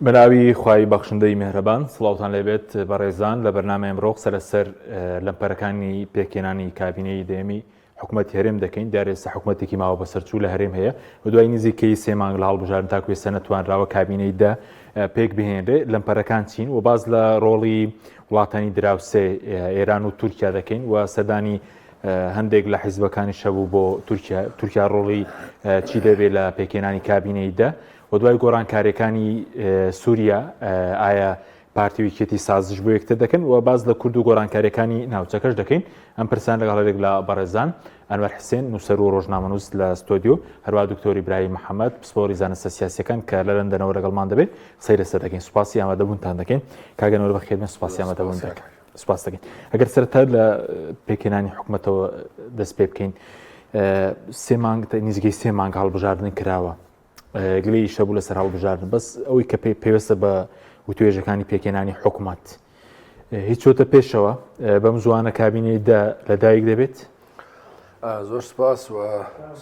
بەناوی خوای بەخشندەی مێهرەبان سڵاوتان لێبێت بەڕێزان لە بەرنامەی ئەمڕۆ قسە لەسەر لەمپەرەکانی پێکهێنانی کابینەی دەیەمی حکوومەتی هەرێم دەکەین دیارە ئێستا حکوومەتێکی ماوە بەسەرچوو لە هەرێم هەیە و دوای نزیکەی سێ مانگ لە هەڵبژاردن تاکو ئێستا نەتوانراوە کابینەی دە پێک بهێنرێ لەمپەرەکان چین و باز لە ڕۆڵی وڵاتانی دراوسێ ئێران و تورکیا دەکەین و سەردانی هەندێک لە حیزبەکانی شەبوو بۆ تورکیا تورکیا ڕۆڵی چی دەبێت لە پێکهێنانی کابینەی دە و دوای گۆڕانکاریەکانی سووریا ئایا پارتی و یەکێتی سازش بۆ یەکتر دەکەن و باز لە کورد و گۆڕانکاریەکانی ناوچەکەش دەکەین ئەم پرسان لەگەڵ هەرێک لە بەڕێزان ئەنوەر حسێن نووسەر و ڕۆژنامەنووس لە ستۆدیۆ هەروە دکتۆری برای محەممەد پسپۆری زانستە سیاسەکان کە لە لەندەنەوە لەگەڵمان دەبێت قسەی لەسەر دەکەین سوپاسی ئامادەبوونتان دەکەین کاگەنەوە بەخێربێن سوپاسی ئامادەبوون دەکەن سوپاس دەکەین ئەگەر سەرەتا لە پێکهێنانی حکومەتەوە دەست پێ بکەین سێ مانگ نزیکەی سێ مانگ هەڵبژاردن کراوە گلەیی شەبوو لەسەر هەڵبژاردن بەس ئەوەی کە پێویستە بە وتوێژەکانی پێکهێنانی حکومەت هیچ چۆتە پێشەوە بەم زوانە کابینەی دە لەدایک دەبێت زۆر سپاس و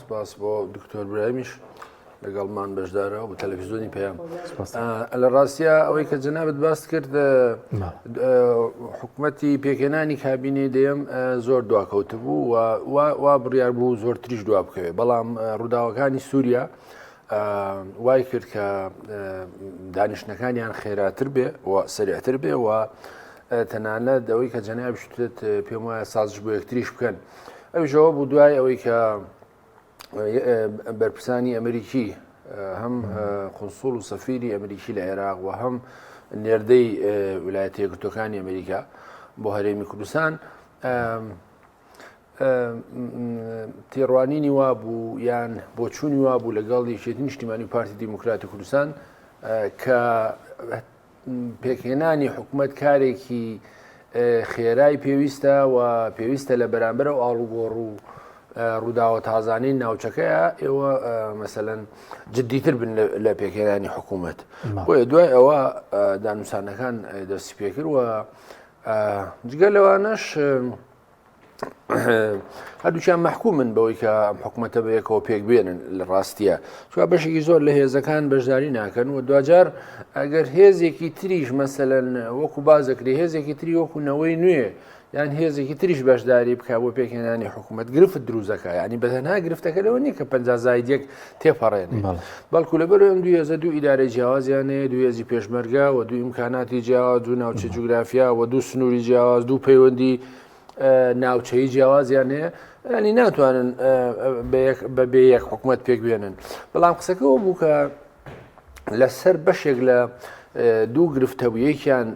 سپاس بۆ دکتۆر برایمیش لەگەڵمان بەشدارە و تەلەڤزیۆنی پەیام لە ڕاستە ئەوەی کە جەنابەت باست کرد حکوومەتی پێکهێنانی کابینەی دەیەم زۆر دواکەوتبوو و وا بڕیار بوو زۆرتریش دوا بکەوێت بەڵام ڕووداوەکانی سووریا وای کرد کە دانیشتنەکانیان خێراتر بێ و سەریعتر بێ و تەنانەت ئەوەی کە جەنابشتت پێم وایە سازش بۆ یەکتریش بکەن ئەویشەوە بوو دوای ئەوەی کە بەرپرسانی ئەمریکی هەم قنسوڵ و سەفیری ئەمریکی لە عێراق و هەم نێردەی ویلایەتە یەکگرتووەکانی ئەمریکا بۆ هەرێمی کوردستان تێڕوانینی وابوو یان بۆچوونی وابوو لەگەڵ یەکێتی نیشتیمانی پارتی دیموکراتی کوردستان کە پێکهێنانی حکومەت کارێکی خێرای پێویستە و پێویستە لە بەرامبەر ئەو ئاڵوگۆڕ و ڕووداوە تازانەی ناوچەکەیە ئێوە مەسەەن جددیتر بن لە پێکهێنانی حکوومەت بۆیە دوای ئەوە دانوسانەکان دەستی پێکرد و جگە لەوانەش هەردووکیان مەحکومن بەوەی کە ئەم حکوومەتە بە یەکەوە پێک بێنن لە ڕاستیە چوە بەشێکی زۆر لە هێزەکان بەشداری ناکەن و دوجار ئەگەر هێزێکی تریش مەسەەن وەکو بازەکری هێزێکی تری وەکو نەوەی نوێ یان هێزێکی تریش بەشداری بکە بۆ پێکهێنانی حکوومەت گرفت دروزەکە ینی بەتەنها گرفتەکە لەوە نییە کە پ زاید یەک تێپەڕێنێ بەڵکو لەبەر ئەم دوو هێزە دوو ئیدارەی جیاوازیان هەیە دوو هێزی پێشمەرگە و دوو ئیمکاناتی جیاواز دوو ناوچە جوگرافیا و دوو سنووری جیاواز دوو پەیوەندی ناوچەی جیاوازیان هەیە ینی ناتوانن بە بێ یەک حکوومەت پێک بێنن بەڵام قسەکەەوە بوو کە لەسەر بەشێک لە دوو گرفتە بوو یەکیان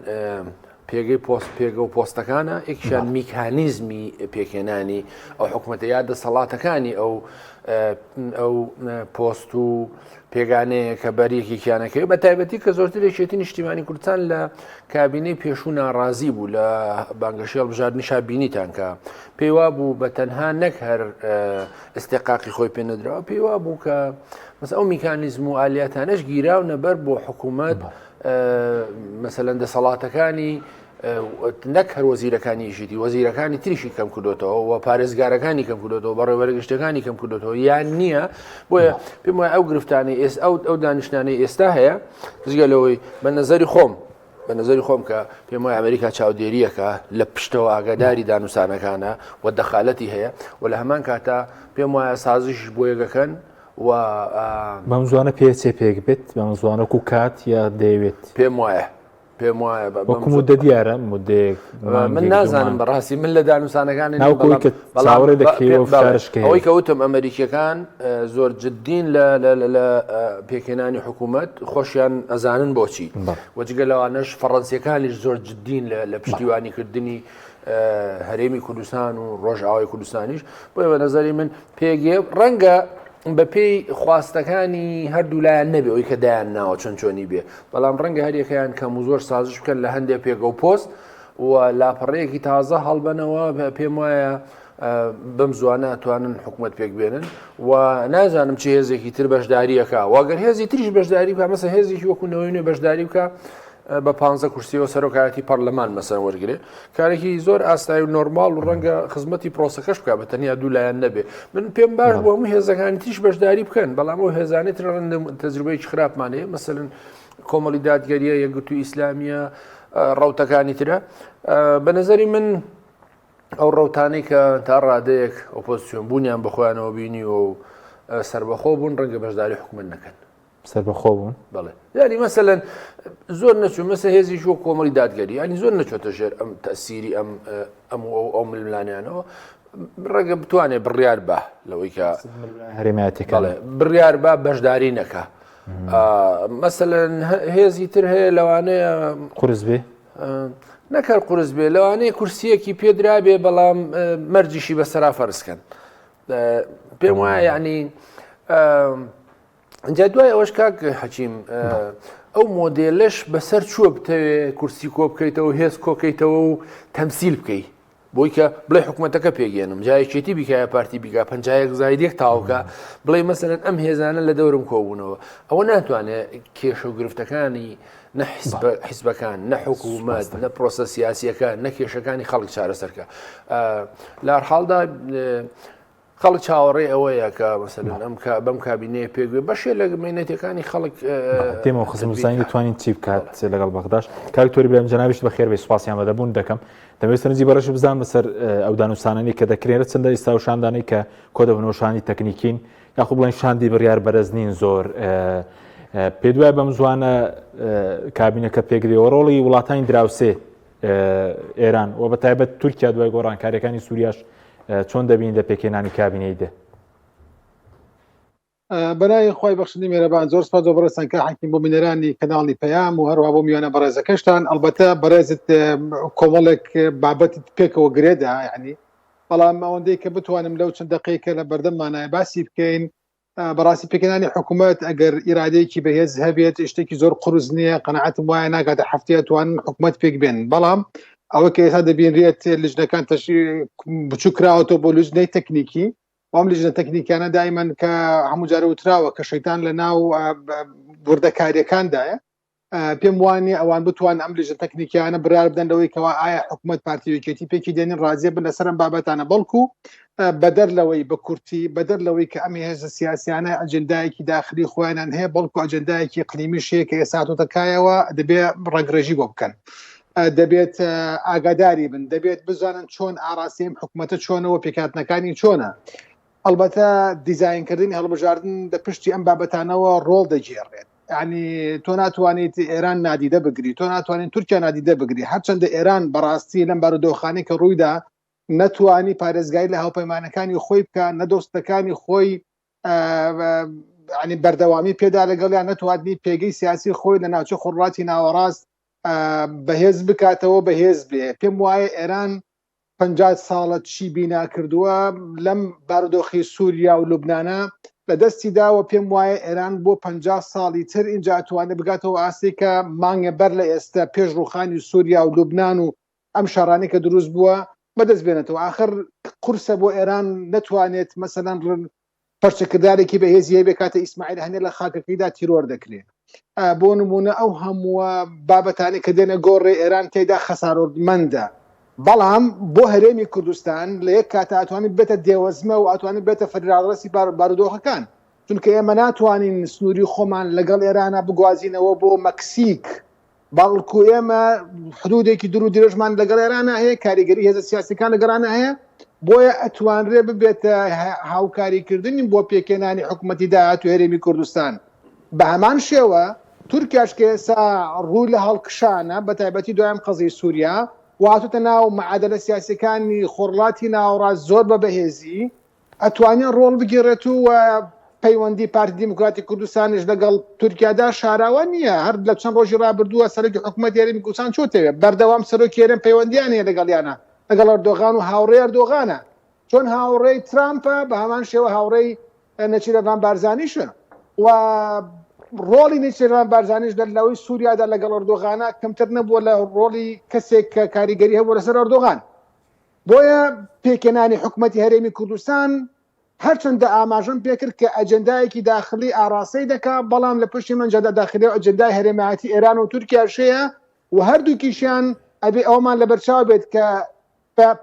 پێگەی پۆست پێگە و پۆستەکانە یەکیان میکانیزمی پێکهێنانی ئەو حکوومەتە یا دەسەڵاتەکانی ئەو ئەو پۆست و پێگانەیە کە بەریەکێکیانەکەی بە تایبەتی کە زۆرتر یەکێتی نیشتیمانی کوردستان لە کابینەی پێشوو ناڕازی بوو لە بانگەشەی هەڵبژاردنیشا بینیتان کە پێی وابوو بە تەنها نەک هەر ئیستیحقاقی خۆی پێ نەدراوە پێی وابوو کە مەس ئەو میکانیزم و ئالیاتانەش گیراونە بەر بۆ حکوومەت مەسەلەن دەسەڵاتەکانی نەک هەر وەزیرەکانی یەکێتی وەزیرەکانی تریشی کەم کردوێتەوە و پارێزگارەکانی کەم کردوێتەوە بەڕێوەرە گشتەکانی کەم کردوێتەوە یان نییە بۆیە پێم وایە ئەو گرفتانەی ئێس ئەو ئەو دانیشتانەی ئێستا هەیە جگە لەوەی بە نظری خۆم بە نظری خۆم کە پێم وایە ئەمریکا چاودێریەکە لە پشتەوە ئاگاداری دانوسانەکانە و دەخالەتی هەیە و لە هەمان کاتا پێم وایە سازش بۆ یەکەکەن و بەم زوانە پێچێ پێک بێت بەم زوانەکو کات یا دەیەوێت پێم وایە پێم وایە وەکو مدە دیارە مدەیەک من نازانم بەڕاستی من لە دانوسانەکانی چاوەڕێ دەکەی ئەوەی کە وتم ئەمریکیەکان زۆر جدین لە پێکهێنانی حکوومەت خۆشیان ئەزانن بۆچی وەجگە لەوانەش فەڕەنسیەکانیش زۆر جدین لە پشتیوانیکردنی هەرێمی کوردستان و ڕۆژئاوای کوردستانیش بۆیە بە نظری من پێگێ ڕەنگە بەپێی خواستەکانی هەردوو لایەن نەبێ ئەوی کە دایان ناوە چۆن چۆنی بێ بەڵام ڕەنگە هەریەکەیان کەم و زۆر سازش بکەن لە هەندێک پێگە و پۆست و لاپەڕەیەکی تازە هەڵبەنەوە پێم وایە بەم زوانە توانن حکوومەت پێک بێنن و نازانم چه هێزێکی تر بەشداریەکە واگەر هێزی تریش بەشداری بکە مەسە هێزێکی وەکو نەوەی نوێ بەشداری بکە بە پ کورسیەوە سەرۆکایەتی پەرلەمان مەسەن وەرگێ کارێکی زۆر ئاسایی و نۆرماڵ و ڕەنگە خزمەتی پرۆسەکەش بکە بە تەنیا دوو لایەن نەبێ من پێم باش بۆ هەموو هێزەکانی تریش بەشداری بکەن بەڵام ئەو هێزانەی تر ڕەنگە تەجروبەیەکی خراپمان هەیە مەسەلەن. کۆمەڵی دادگەریە یەکگرتوو ئیسلامیە ڕوتەکانی ترە بە نظری من ئەو ڕوتانەی کە تا ڕادەیەک ئۆپۆزیسیۆن بوونیان بەخۆیانەوە بینیوە و سربەخۆ بوون ڕەنگە بەشداری حکومت نەکەن سەربەخۆ بوون بەڵێ یعنی مەسەلەن زۆر نەچوو مەسە هێزی شۆ کۆمەڵی دادگەری ینی زۆر نەچۆتە ژێر ئەم تەسیری ئەم ئەم و ئەو ململانیانەوە ڕەنگە بتوانێت بڕیار بە لەوەی کە هەرێمایەتەکە بڕیار بە بەشداری نەکە مەسەلەن هێزی تر هەیە لەوانەیە قرس بێ نەکەر قرس بێ لەوانەیە کورسیەکی پێدرابێ بەڵام مەرجیشی بەسەرا فەرزکەن پێم وایە یعنی جا دوای ئەوەش کاک حەکیم ئەو مۆدێلەش بەسەر چووە بتەوێ کورسی کۆ بکەیتەوە هێز کۆکەیتەوە و تەمسیل بکەی بۆی کە بڵێ حکوومەتەکە پێگەێنم جایەکێتی بیکایە پارتی بیکا پنجایەک زایدێک تاوکە بڵێ مەسەرەن ئەم هێزانە لە دەورم کۆبوونەوە ئەوە ناتوانێت کێشە و گرفتەکانی نە حیزبەکان نە حکوومەت نە پرۆسە سیاسیەکان نە کێشەکانی خەڵک چارەسەرکە لارحاڵدا خەڵک چاوەڕێی ئەوەیە کە مەسەلەن ئەم کە بەم کابینەیە پێک بێ بەشێ لە مینەتەکانی خەڵک تێمەوە خزم زانین توانین چی بکات لەگەڵ بەغداش کاک تۆری برام جەنابیشت بەخێر بێ سوپاسیان بەدەبوون دەکەم دەمەوێت سەرنجی بەڕێز بزان بەسەر ئەو دانوسانانی کە دەکرێن چەندە ئێستا و شاندانەی کە کۆدەبنەوە شانی تەکنیکین یاخۆ بڵێن شاندی بڕیار بەرز نین زۆر پێ دوای بەم زوانە کابینەکە پێکدێەوە ڕۆڵی وڵاتانی دراوسێ ئێران و بە تایبەت تورکیا دوای گۆڕانکاریەکانی سووریاش چۆن دەبین لە پێکهێنانی کابینەی دە؟ بەناوی خوای بەخشندەی مێرەبان زۆر سپاس بۆ بەڕێزتان کاک حەکیم بۆ بینەرانی کەناڵی پەیام و هەروەها بۆ میوانە بەڕێزەکەشتان ئەڵبەتە بەڕێزت کۆمەڵێک بابەتت پێکەوە گرێدا یعنی بەڵام ئەوەندەی کە بتوانم لەو چەند دەقەی کە لە بەردەممانایە باسی بکەین بەڕاستی پێکهێنانی حکوومەت ئەگەر ئیرادەیەکی بەهێز هەبێت شتێکی زۆر قورس نییە قەناعەتم وایە ناگاتە هەفتەیە توانن حکوومەت پێک بێن بەڵام ئەوە کە ئێستا دەبینرێت لجنەکان بچوو کراوەتەوە بۆ لجنەی تەکنیکی ئەم لجنە تەکنیکانە دایمەن کە هەموو جارە وتراوە کە شەیتان لە ناو وردەکاریەکاندایە پێم وانە ئەوان بتوان ئەم لیژنە تەکنیکیانە برار بدەن لەوەی کەوا ئایا حکوومەت پارتی یەکێتی پێکی دێنین ڕازیە بن لەسەر ئەم بابەتانە بەڵکو بەدەر لەوەی بە کورتی بەدەر لەوەی کە ئەم هێزە سیاسیانە ئەجندایەکی داخلی خۆیانیان هەیە بەڵکو ئەجندایەکی قلیمیش هەیە کە ئێستا هاتۆتە کایەوە دەبێ ڕەنگڕێژی بۆ بکەن دەبێت ئاگاداری بن دەبێت بزانن چۆن ئاراستەی ئەم حکوومەتە چۆنەوە پێکهاتنەکانی چۆنە ئەڵبەتە دیزاینکردنی هەڵبژاردن لە پشتی ئەم بابەتانەوە ڕۆڵ دەگێڕێت ینی تۆ ناتوانیت ئێران نادیدە بگری تۆ ناتوانین تورکیا نادیدە بگری هەرچەندە ئێران بەڕاستی لەم بارودۆخانی کە ڕوویدا نەتوانی پارێزگاری لە هاوپەیمانەکانی خۆی بکە نە دۆستەکانی خۆی ینی بەردەوامی پێدا لەگەڵیان نەتوانانی پێگەی سیاسی خۆی لە ناوچە خۆڕاتی ناوەڕاست بەهێز بکاتەوە بەهێز بێ پێم وایە ئێران 50 ساڵە چی بینا کردووە لەم بارودۆخی سووریا و لوبناە لە دەستی داوە پێم وایە ئێران بۆ 50 ساڵی تر اینجا ئەتوانێت بگاتەوە ئاستی کە مانگە بەر لە ئێستا پێش ڕوخانی سووریا و لوبناان و ئەم شەڕانەی کە دروست بووە بەدەست بێنێتەوە ئاخر قورسە بۆ ئێران نەتوانێت مەسەلەن پەرچەکردارێکی بەهێزی هەبێ کاتە ئیسماعیل هەنێ لە خاکەکەیدا تیرۆر دەکرێت بۆ نمونە ئەو هەمووە بابەتانی کە دێنە گۆڕێ ئێران تێدا خەسارۆمەندە بەڵام بۆ هەرێمی کوردستان لە یەک کاتە ئەتوانێت بێتە دێوەزمە و ئەتوانێت بێتە فەرراڕەسی بارودۆخەکان چونکە ئێمە ناتوانین سنووری خۆمان لەگەڵ ئێرانە بگوازینەوە بۆ مەکسیک بەڵکو ئێمە حدودێکی دوور و درێژمان لەگەڵ ئێرانە هەیە، کاریگەری هێزە سیاسیەکان لەگەڵانە هەیە، بۆیە ئەتوانرێ ببێتە هاوکاریکردنی بۆ پێکهێنانی حکومەتی داهاتوو هەرێمی کوردستان. بە هەمان شێوە تورکیاش کە ئێستا ڕووی لە هەڵکشانە بە تایبەتی دوای ئەم قەزیەی سوریا و هاتۆتە ناو معادلە سیاسیەکانی خۆرهەڵاتی ناوەڕاست زۆر بە بەهێزی، ئەتوانێ ڕۆڵ بگێڕێت و پەیوەندی پارتی دیموکراتی کوردستانیش لەگەڵ تورکیادا شاراوە نییە، هەر لە چەند ڕۆژی ڕابردووە سەرۆکی حکومەتی هەرێمی کوردستان چۆتەوێ، بەردەوام سەرۆکی هەرێم پەیوەندیان هەیە لەگەڵیانە، لەگەڵ ئەردۆغان و هاوڕێی ئەردۆغانە، چۆن هاوڕێی ترامپە بە هەمان شێوە هاوڕێی نێچیرڤان بارزانیشە و ڕۆڵی نێچیرڤان بارزانیش لە لەوەی سووریادا لەگەڵ ئەردۆغانە کەمتر نەبووە لە ڕۆڵی کەسێک کە کاریگەری هەبووە لەسەر ئەردۆغان. بۆیە پێکهێنانی حکومەتی هەرێمی کوردستان هەرچەندە ئاماژەم پێکرد کە ئەجێندایەکی داخلی ئاڕاستەی دەکا، بەڵام لە پشتی ئەم ئەجێندا داخلیەوە ئەجێندای هەرێمایەتی ئێران و تورکیاش هەیە و هەردووکیشیان ئەبێ ئەوەمان لەبەرچاو بێت کە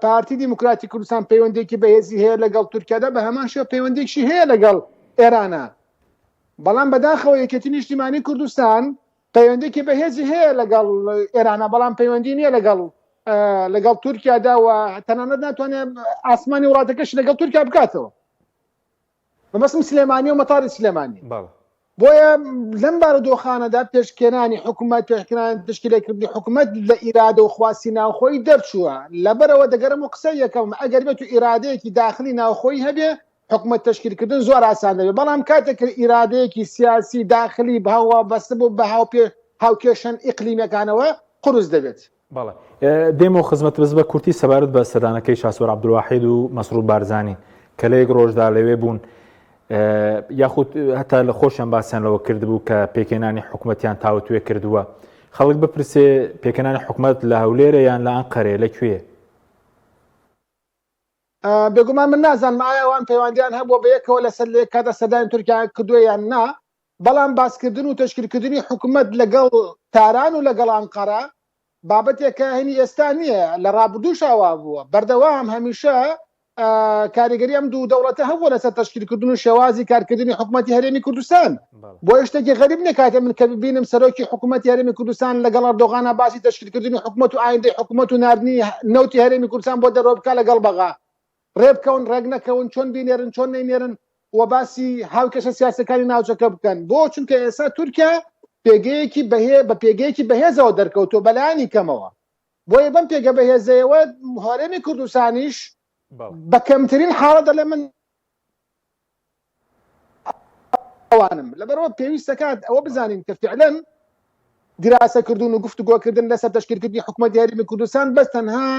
پارتی دیموکراتی کوردستان پەیوەندیەکی بەهێزی هەیە لەگەڵ تورکیادا بە هەمان شێوە پەیوەندیەکشی هەیە لەگەڵ ئێرانە بەڵام بەداخەوە یەکێتی نیشتیمانی کوردستان. پەیوەندێکی بەهێزی هەیە لەگەڵ ئێرانە بەڵام پەیوەندی نییە لەگەڵ لەگەڵ تورکیادا و تەنانەت ناتوانێت ئاسمانی وڵاتەکەش لەگەڵ تورکیا بکاتەوە مەبەستم سلێمانی و مەتاری سلێمانی بۆیە لەم بارودۆخانەدا پێشکێنانی حکوومەت پێشکران تشکیلەکردنی حکوومەت لە ئیرادە و خواستی ناوخۆی دەرچووە لەبەرەوە دەگەرم و قسە یەکەم ئەگەر بێت و ئیرادەیەکی داخلی ناوخۆی هەبێ حکومەت تەشکیلکردن زۆر ئاسان دەبێت بەڵام کاتێک کە ئیرادەیەکی سیاسی داخلی بەهوا بەستبوو بە هاوپێ هاوکێشەن ئیقلیمیەکانەوە قورس دەبێت. بەڵێ دێمەوە خزمەت بەس بە کورتی سەبارەت بە سەردانەکەی شاسوار عەبدولواحید و مەسرور بارزانی کە لە یەک ڕۆژدا لەوێ بوون یاخود هەتا لە خۆشیان باسیان لەوە کردبوو کە پێکهێنانی حکوومەتیان تاوتوێ کردووە خەڵک بپرسێ پێکهێنانی حکوومەت لە هەولێرە یان لە ئەنقەرێ لە کوێ؟ بێگومان من نازانم ئایا ئەوان پەیوەندیان هەبووە بە یەکەوە لەسەر لە کاتە سەردانی تورکیا کردووە یان نا بەڵام باسکردن و تەشکیلکردنی حکومەت لەگەڵ تاران و لەگەڵ ئەنقەرە بابەتێکە هەنی ئێستا نییە لە ڕابردووش ئاوا بووە بەردەوام هەمیشە کاریگەری ئەم دوو دەوڵەتە هەبووە لەسەر تەشکیلکردن و شێوازی کارکردنی حکوومەتی هەرێمی کوردستان بۆیە شتێکی غەریب نییە کاتێ من کە ببینم سەرۆکی حکوومەتی هەرێمی کوردستان لەگەڵ ئەردۆغانا باسی تەشکیلکردنی حکوومەت و ئایندەی حکوومەت و ناردنی نەوتی هەرێمی کوردستان بۆ دەرەوە بکا لەگەڵ بەغا ڕێبکەون ڕێک نەکەون چۆن بینێرن چۆن نەینێرن و باسی هاوکێشە سیاسەکانی ناوچەکە بکەن بۆ چونکە ئێستا تورکیا پێگەیەکی بەهێ بە پێگەیەکی بەهێزەوە دەرکەوتووە بەلایەنی کەمەوە بۆیە بەم پێگە بەهێزەیەوە هەرێمی کوردستانیش بە کەمترین حاڵەت دەڵێ من ئەوانم لەبەرەوە پێویست دەکات ئەوە بزانین کە فعلەن دیراسەکردن و گفتوگۆکردن لەسەر تەشکیلکردنی حکوومەتی هەرێمی کوردستان بەس تەنها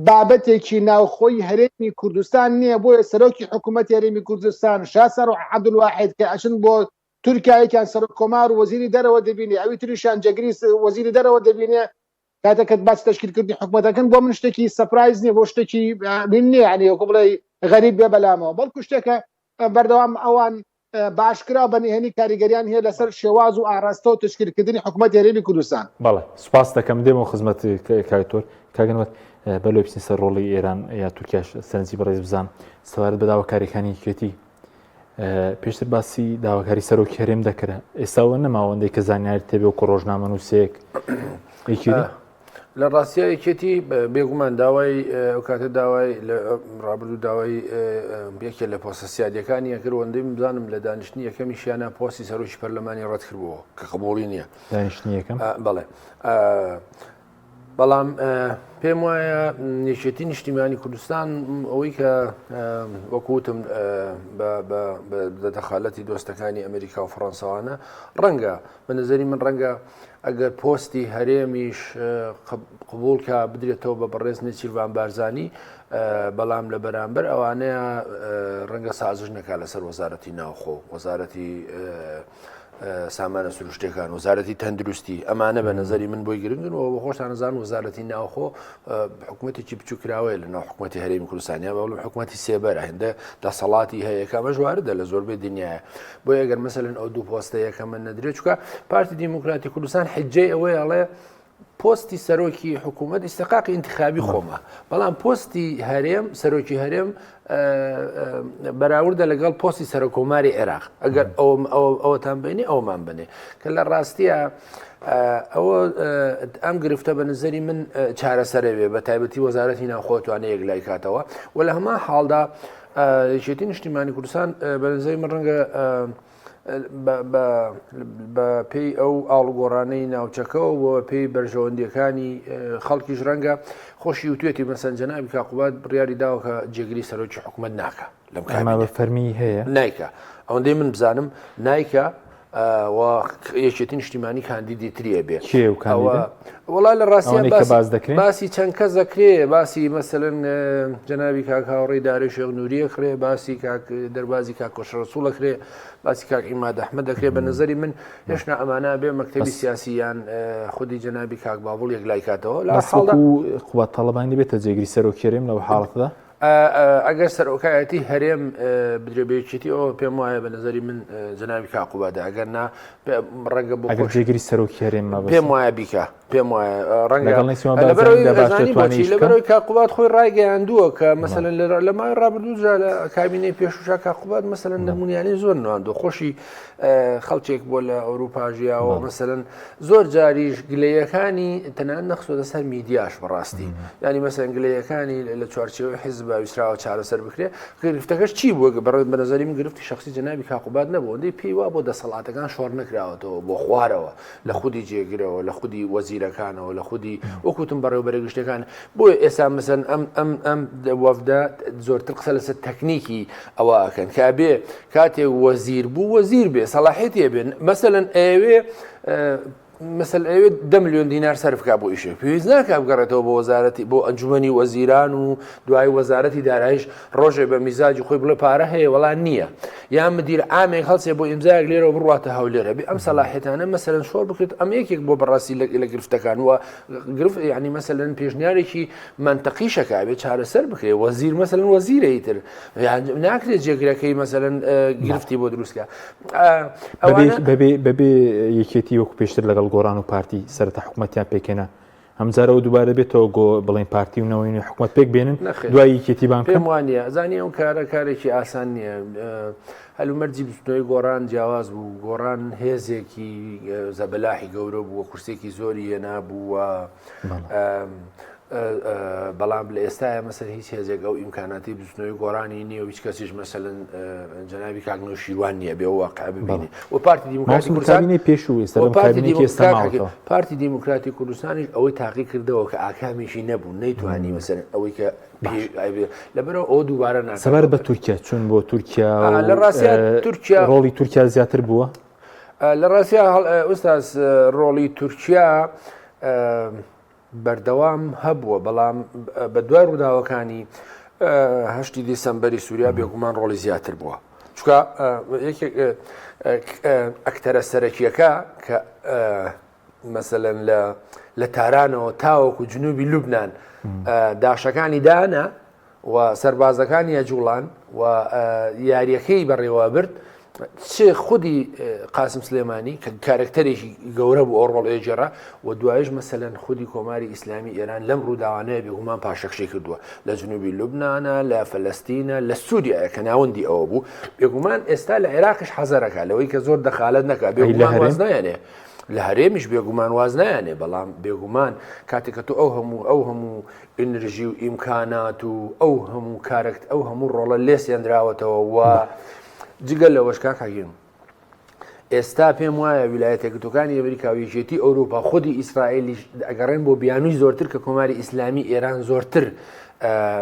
بابەتێکی ناوخۆی هەرێمی کوردستان نییە بۆیە سەرۆکی حکوومەتی هەرێمی کوردستان شاسەر و عەبدولواحید کە ئەچن بۆ تورکیا یەکیان سەرۆک کۆمار و وەزیری دەرەوە دەبینێ ئەوی تریشیان جێگری وەزیری دەرەوە دەبینێ کاتێک کە باسی تەشکیلکردنی حکومەتەکەن بۆ من شتێکی surprise نییە بۆ شتێکی بین نییە یعنی وەکو بڵێ غەریب بێ بەلامەوە بەڵکو شتێکە بەردەوام ئەوان باشکرا بە نهێنی کاریگەریان هەیە لەسەر شێواز و ئاراستە و تشکیلکردنی حکوومەت هەرێمی کوردستان. بەڵێ سوپاس دەکەم دێمەوە خزمەت کاک تۆر کاک ئەنوەر بەر لەوەی بچین سەر ڕۆڵی ئێران یا تورکیاش سەرنجی بەڕێز بزان سەبارەت بە داواکاریەکانی یەکێتی پێشتر باسی داواکاری سەرۆکی هەرێم دەکرا ئێستاوە نەماوەندەی کە زانیاری تێبێ وەکو ڕۆژنامەنووسێک یەکێتی لە ڕاستیا یەکێتی بێگومان داوای ئەو کاتە داوای لە ڕابردوو داوای یەکێ لە پۆستە سیادیەکانی ئەکرد وەندەی بزانم لە دانیشتنی یەکەمیشیانە پۆستی سەرۆکی پەرلەمانی ڕەت کردبووەوە کە قبوڵی نییە دانیشتنی یەکەم بەڵێ بەڵام پێم وایە یەکێتی نیشتیمانی کوردستان ئەوەی کە وەکوتم بە دەخالەتی دۆستەکانی ئەمریکا و فڕەنساوانە ڕەنگە بە نظری من ڕەنگە ئەگەر پۆستی هەرێمیش قبوڵکە بدرێتەوە بە بەڕێز نێچیرڤان بارزانی بەڵام لە بەرامبەر ئەوانەیە ڕەنگە سازش نەکا لەسەر وەزارەتی ناوخۆ وەزارەتی سامانە سروشتەکان وەزارەتی تەندروستی ئەمانە بە نظری من بۆی گرنگن و بە خۆشتان زان وەزارەتی ناوخۆ حکوومەتێکی بچووکراوەیە لە ناو حکوومەتی هەرێمی کوردستانیا بەڵام حکوومەتی سێبەرە هێندە دەسەڵاتی هەیە کە ئەمەش واردە لە زۆربەی دنیاە بۆیە ئەگەر مەسەلەن ئەو دوو پۆستە یەکەمە نەدرێت چکە پارتی دیموکراتی کوردستان حجەی ئەوەیە ئەڵێ پۆستی سەرۆکی حکوومەت ئیسقاقی انتخابی خۆمە بەڵام پۆستی هەرێم سەرۆکی هەرێم بەراوردە لەگەڵ پۆستی سەرۆکۆماری عێراق ئەگەر ئەوەتان بینی ئەومان بنێ کە لە ڕاستیە ئەوە ئەم گرفتە بە نظری من چارەسەرەوێ بە تایبەتی وەزارەتی ناوخۆتوانە یەک لای کاتەوە و لە هەمان حاڵدا یەکێتی نیشتیمانی کوردستان بە نظری من ڕەنگە بە پێی ئەو ئاڵوگۆڕانەی ناوچەکەەوە بۆ پێی بەرژەوەندیەکانی خەڵکیش ڕەنگە خۆشی وتوێتی مەسەن جەنابی کاقوبات بڕیاری داوە کە جێگری سەرۆکی حکوومەت ناکە لەم کامە بە فەرمی هەیە نایکە ئەوەندەی من بزانم نایکە و یەکێتی نیشتیمانی کاندیدی تریە بێ کێ و کاندیدە؟ وەڵا لە ڕاستیا ئەوانەی کە باس دەکرێن؟ باسی چەند کەس دەکرێ باسی مەسەلەن جەنابی کاک هاوڕێی دارەی شێخ نووری ئەکرێ باسی کاک دەربازی کاک کۆشە ڕەسوڵ ئەکرێ باسی کاک عیماد ئەحمەد دەکرێ بە نظری من هێشتا ئەمانە بێ مەکتەبی بەس سیاسی یان خودی جەنابی کاک بابڵ یەکلای کاتەوە لە بەس حاڵدا وەکو قوباد تاڵەبانی دەبێتە جێگری سەرۆکی هەرێم لەو حاڵەتەدا؟ ئەگەر سەرۆکایەتی هەرێم بدرێ بە یەکێتی ئەوە پێم وایە بە نظری من جەنابی کاقوبادە ئەگەر نا ڕەنگە بۆ ئەگەر جێگری سەرۆکی هەرێم پێم وایە بیکە پێم وایە ڕەنگە لەبەرەوەی کاقوبات خۆی ڕایگەیاندووە کە مەسەلەن لە ماوەی ڕابردوودا لە کابینەی پێشوشا کاقوبات مەسەلەن نمونیانی زۆر نواندوە خۆشی خەڵکێک بۆ لە ئەوروپا ژیاوە مەسەلەن زۆر جاریش گلەیەکانی تەنانەت نەخستۆتە سەر میدیاش بەڕاستی یانی مەسەن گلەیەکانی لە چوارچێوەی حیزب ویسراوە چارەسەر بکرێ گرفتەکەش چی بووە بەڕێ بە نظری من گرفتی شخصی جەنابی کاقوباد نەبوو ئەوەندەی پێی وا بۆ دەسەڵاتەکان شۆڕ نەکراوەتەوە بۆ خوارەوە لە خودی جێگرەوە لە خودی وەزیرەکانەوە لە خودی وەکوتم بەڕێوبەرە گشتەکان بۆیە ئێستا مەسەن ئەم ئەم ئەم وەفدە زۆرتر قسە لەسەر تەکنیکی ئەوە ئەکەن کە ئەبێ کاتێ وەزیر بوو وەزیر بێ سەڵاحێتی بێن مەسەلەن ئەیەوێ مەسەل ئەوێ دە ملیۆن دینار سەرف کا بۆ ئیشێک پێویست ناکا بگەڕێتەوە بۆ وەزارەتی بۆ ئەنجومەنی وەزیران و دوای وەزارەتی دارایش ڕۆژێ بە میزاجی خۆی بڵێ پارە هەیە وەڵا نییە یان مدیر عامێک هەڵسێ بۆ ئیمزایەک لێرەوە بڕواتە هەولێر هەبێ ئەم سەلاحێتانە مەسەلەن شۆڕ بکرێت ئەم یەکێک بۆ بەڕاستی لە گرفتەکان و گرفت یعنی مەسەلەن پێشنیارێکی مەنتەقیشەکە بێ چارەسەر بکرێ وەزیر مەسەلەن وەزیرە ئیتر ناکرێت جێگرەکەی مەسەلەن گرفتی بۆ دروستکە بەبێ یەکێتی وەکو پێشتر لەگەڵ گۆڕان و پارتی سەرەتا حکوومەتیان پێکێنە ئەمجارەوە دووبارە بێتەوە گۆ بڵێن پارتی و نەوەی حکوومەت پێک بێنن دوای یەکێتی بان پێم وانە زانی ئەو کارە کارێکی ئاسان نییە هەلومەرجی بزوتنەوەی گۆڕان جیاواز بوو، گۆڕان هێزێکی زەبەلاحی گەورە بوو، کورسێکی زۆری هێنابوو و بەڵام لە ئێستاە مەسەر هیچ هێزێک ئەو ئیمکاناتی بزوتنەوەی گۆڕانی نییە و هیچ کەسیش مەسەلەن جەنابی کاک نەوشیروان نییە بێ واقع ببینێ و پارتی دیموکراتی کوردستان پێشوو ئێستا پارتی دیموکراتی کوردستانیش ئەوەی تاقی کردەوە کە ئاکامیشی نەبوو نەیتوانی مەسەلەن ئەوەی کە لەبەرەوە ئەوە دووبارە ناکات. سەبارەت بە تورکیا چون بۆ تورکیا لە ڕاستیا تورکیا ڕۆڵی تورکیا زیاتر بووە؟ لە ڕاستیا ئوستاز ڕۆڵی تورکیا بەردەوام هەبووە بەڵام بە دوای ڕووداوەکانی هەشتی دیسەمبەری سووریا بێگومان ڕۆڵی زیاتر بووە چونکە یەکێک ئەکتەرە سەرەکیەکە کە مەسەلەن لە لە تارانەوە تاوەکو جنوبی لوبناان داشەکانی دانا و سەربازەکانی ئەجوڵان و یاریەکەی بەڕێوە برد چ خودی قاسم سلێمانی کە کارکتەرێکی گەورە بوو ئەو ڕۆڵ ئێجێرا و دوایش مەسەلەن خودی کۆماری ئیسلامی ئێران لەم ڕووداوانەیە بێگومان پاشەکشەی کردووە لە جنوبی لوبناە لە فلستینە لە سووریایە کە ناوەندی ئەوە بوو بێگومان ئێستا لە عێراقیش حەزەرەکە لەوەی کە زۆر دەخالەت نەکە بێگومان واز نایەنێ لە هەرێمیش بێگومان واز نایەنێ بەڵام بێگومان کاتێک کە تۆ ئەو هەموو ئەو هەموو ئینرژی و ئیمکانات و ئەو هەموو کارەکت ئەو هەموو ڕۆڵە لێسێنراوەتەوە و جگە لەوەش کاک حەکیم ئێستا پێم وایە ویلایەتە یەکگرتووەکانی ئەمریکا و یەکێتی ئەوروپا خودی ئیسرائیلیش ئەگەڕێن بۆ بیانووی زۆرتر کە کۆماری ئیسلامی ئێران زۆرتر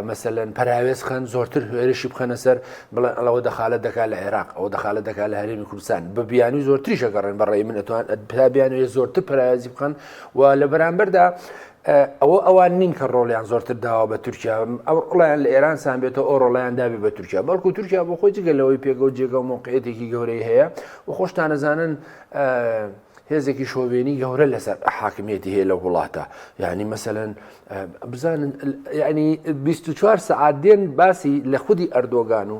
مەسەلەن پەراوێز خەن زۆرتر هێرشی بخەنە سەر بڵێن ئەڵەوە دەخالەت دەکات لە عێراق ئەوە دەخالەت دەکات لە هەرێمی کوردستان بە بیانووی زۆرتریش ئەگەڕێن بە ڕێی من ئەتوان تا بیانوێ زۆرتر پەراوێزی بخەن و لە بەرامبەردا ئەوە ئەوان نین کە ڕۆڵیان زۆرتر داوە بە تورکیا ئەو ڕۆڵیان لە ئێران سان بێتەوە ئەو ڕۆڵیان دابێ بە تورکیا بەڵکو تورکیا بۆ خۆی جگە لەوەی پێگە و جێگە و مۆقعێتێکی گەورەی هەیە و خۆشتانەزانن هێزێکی شۆڤێنی گەورە لەسەر حاکمیەتی هەیە لە وڵاتە یعنی مەسەلەن بزانن یعنی 24 سەعات دێن باسی لە خودی ئەردۆگان و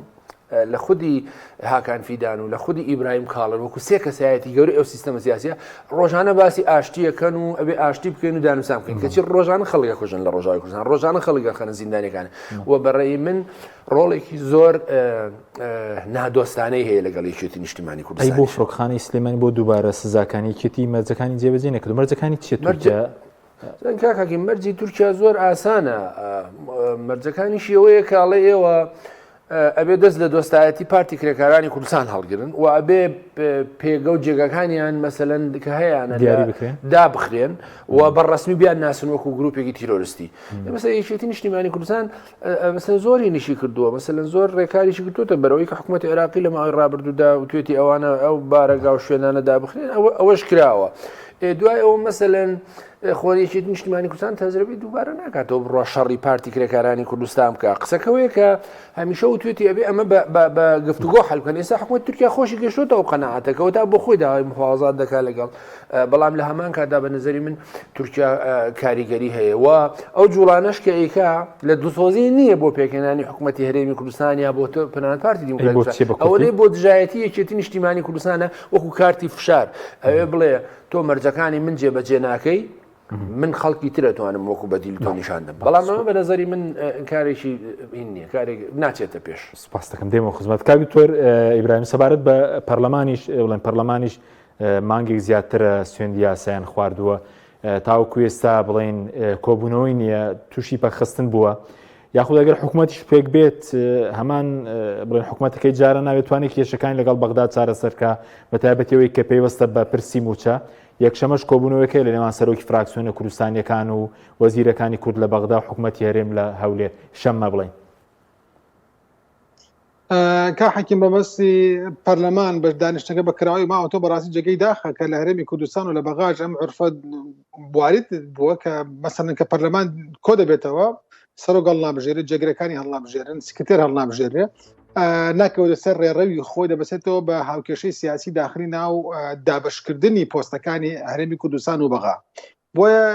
لە خودی هاکان فیدان و لە خودی ئیبراهیم کاڵن وەکو سێ کەسایەتی گەورەی ئەو سیستەمە سیاسیە ڕۆژانە باسی ئاشتیەکەن و ئەبێ ئاشتی بکەین و دانوسان بکەین کەچی ڕۆژانە خەڵک ئەکوژن لە ڕۆژاوای کوردستان ڕۆژانە خەڵک ئەخەنە زیندانەکان و بەڕێی من ڕۆڵێکی زۆر نادۆستانەی هەیە لەگەڵ یەکێتی نیشتیمانی کوردستان بۆ فڕۆکخانەی سلێمانی بۆ دووبارە سزاکانی یەکێتی مەرجەکانی جێبەجێ نەکرد مەرجەکانی چیە تورکیا کاک حەکیم مەرجی تورکیا زۆر ئاسانە مەرجەکانیشی ئەوەیە کە ئەڵێ ئێوە ئەبێ دەست لە دۆستایەتی پارتی کرێکارانی کوردستان هەڵگرن و ئەبێ پێگە و جێگەکانیان مەسەلەن کە هەیانە دیاری بکرێن دابخرێن و بە ڕسمی بیان ناسن وەکو گروپێکی تیرۆرستی مەسەلەن یەکێتی نیشتیمانی کوردستان مەسەلەن زۆری نیشی کردووە مەسەلەن زۆر ڕێکاریشی کردوتە بەرەوەی کە حکوومەتی عێراقی لە ماوەی ڕابردوودا وتوێتی ئەوانە ئەو بارەگا و شوێنانە دابخرێن ئەوەش کراوە. دوای ئەوە مەسەلەن خۆ یەکێتی نیشتیمانی کوردستان تەجرەبەی دووبارە ناکاتەوە بڕوا شەڕی پارتی کرێکارانی کوردستان بکە قسەکەوەیە کە هەمیشە وتوێتی ئەبێ ئەمە بە گفتوگۆ حل بکەن ئێستا حکومەت تورکیا خۆشی گەشتۆتەوە قەناعەتەکەەوە تا بۆ خۆی داوای مفاوەزات دەکات لەگەڵ بەڵام لە هەمان کاتدا بە نظری من تورکیا کاریگەری هەیە و ئەو جوڵانەش کە ئیکا لە دڵسۆزی نییە بۆ پێکهێنانی حکوومەتتی هەرێمی کوردستان یا بۆ پەنان پارتی دیموکرات ئەوەی بۆ دژایەتی یەکێتی نیشتیمانی کوردستانە وەکو کارتی فشار ئەوێ بڵێ تۆ مەرجەکانی من جێبەجێ ناکەی من خەڵکی ترە توانم وەکو بەدیل تۆ نیشان دەم بەڵام ئەمە بە نظری من کارێکی هین نییە کارێک ناچێتە پێش. سپاس دەکەم دێمەوە خزمەت کاک دکتۆر ئیبراهیم سەبارەت بە پەرلەمانیش بڵێن پەرلەمانیش مانگێک زیاترە سوێندی یاسایان خواردووە تاوەکو ئێستا بڵێن کۆبوونەوەی نییە تووشی پەکخستن بووە یاخود ئەگەر حکوومەتیش پێک بێت هەمان بڵێن حکوومەتەکەی جارە ناوێت توانێت کێشەکانی لەگەڵ بەغدا چارەسەرکە بە تایبەتەوەی کە پەیوەستە بە پرسی موچە یەکشەمەش کۆبوونەوەکەی لە نێوان سەرۆکی فراکسیۆنە کوردستانیەکان و وەزیرەکانی کورد لە بەغدا و حکوومەتی هەرێم لە هەولێر شەممە بڵین. کا حەکیم بەمەستی پەرلەمان بە دانیشتەکە بە کراوەی ماوەتەوە بەڕاستی جێگەی داخە کە لە هەرێمی کوردستان و لە بەغاش ئەم عرفە وارد بووە کە مەسەلەن کە پەرلەمان کۆ دەبێتەوە سەرۆک هەڵنابژێرێت جێگرەکانی هەڵنابژێرن سکرتێر هەڵنابژێرێ ناکەوێتە سەر ڕێڕەوی خۆی دەبەسێتەوە بە هاوکێشەی سیاسی داخلی ناو دابشکردنی پۆستەکانی هەرێمی کوردستان و بەغا بۆیە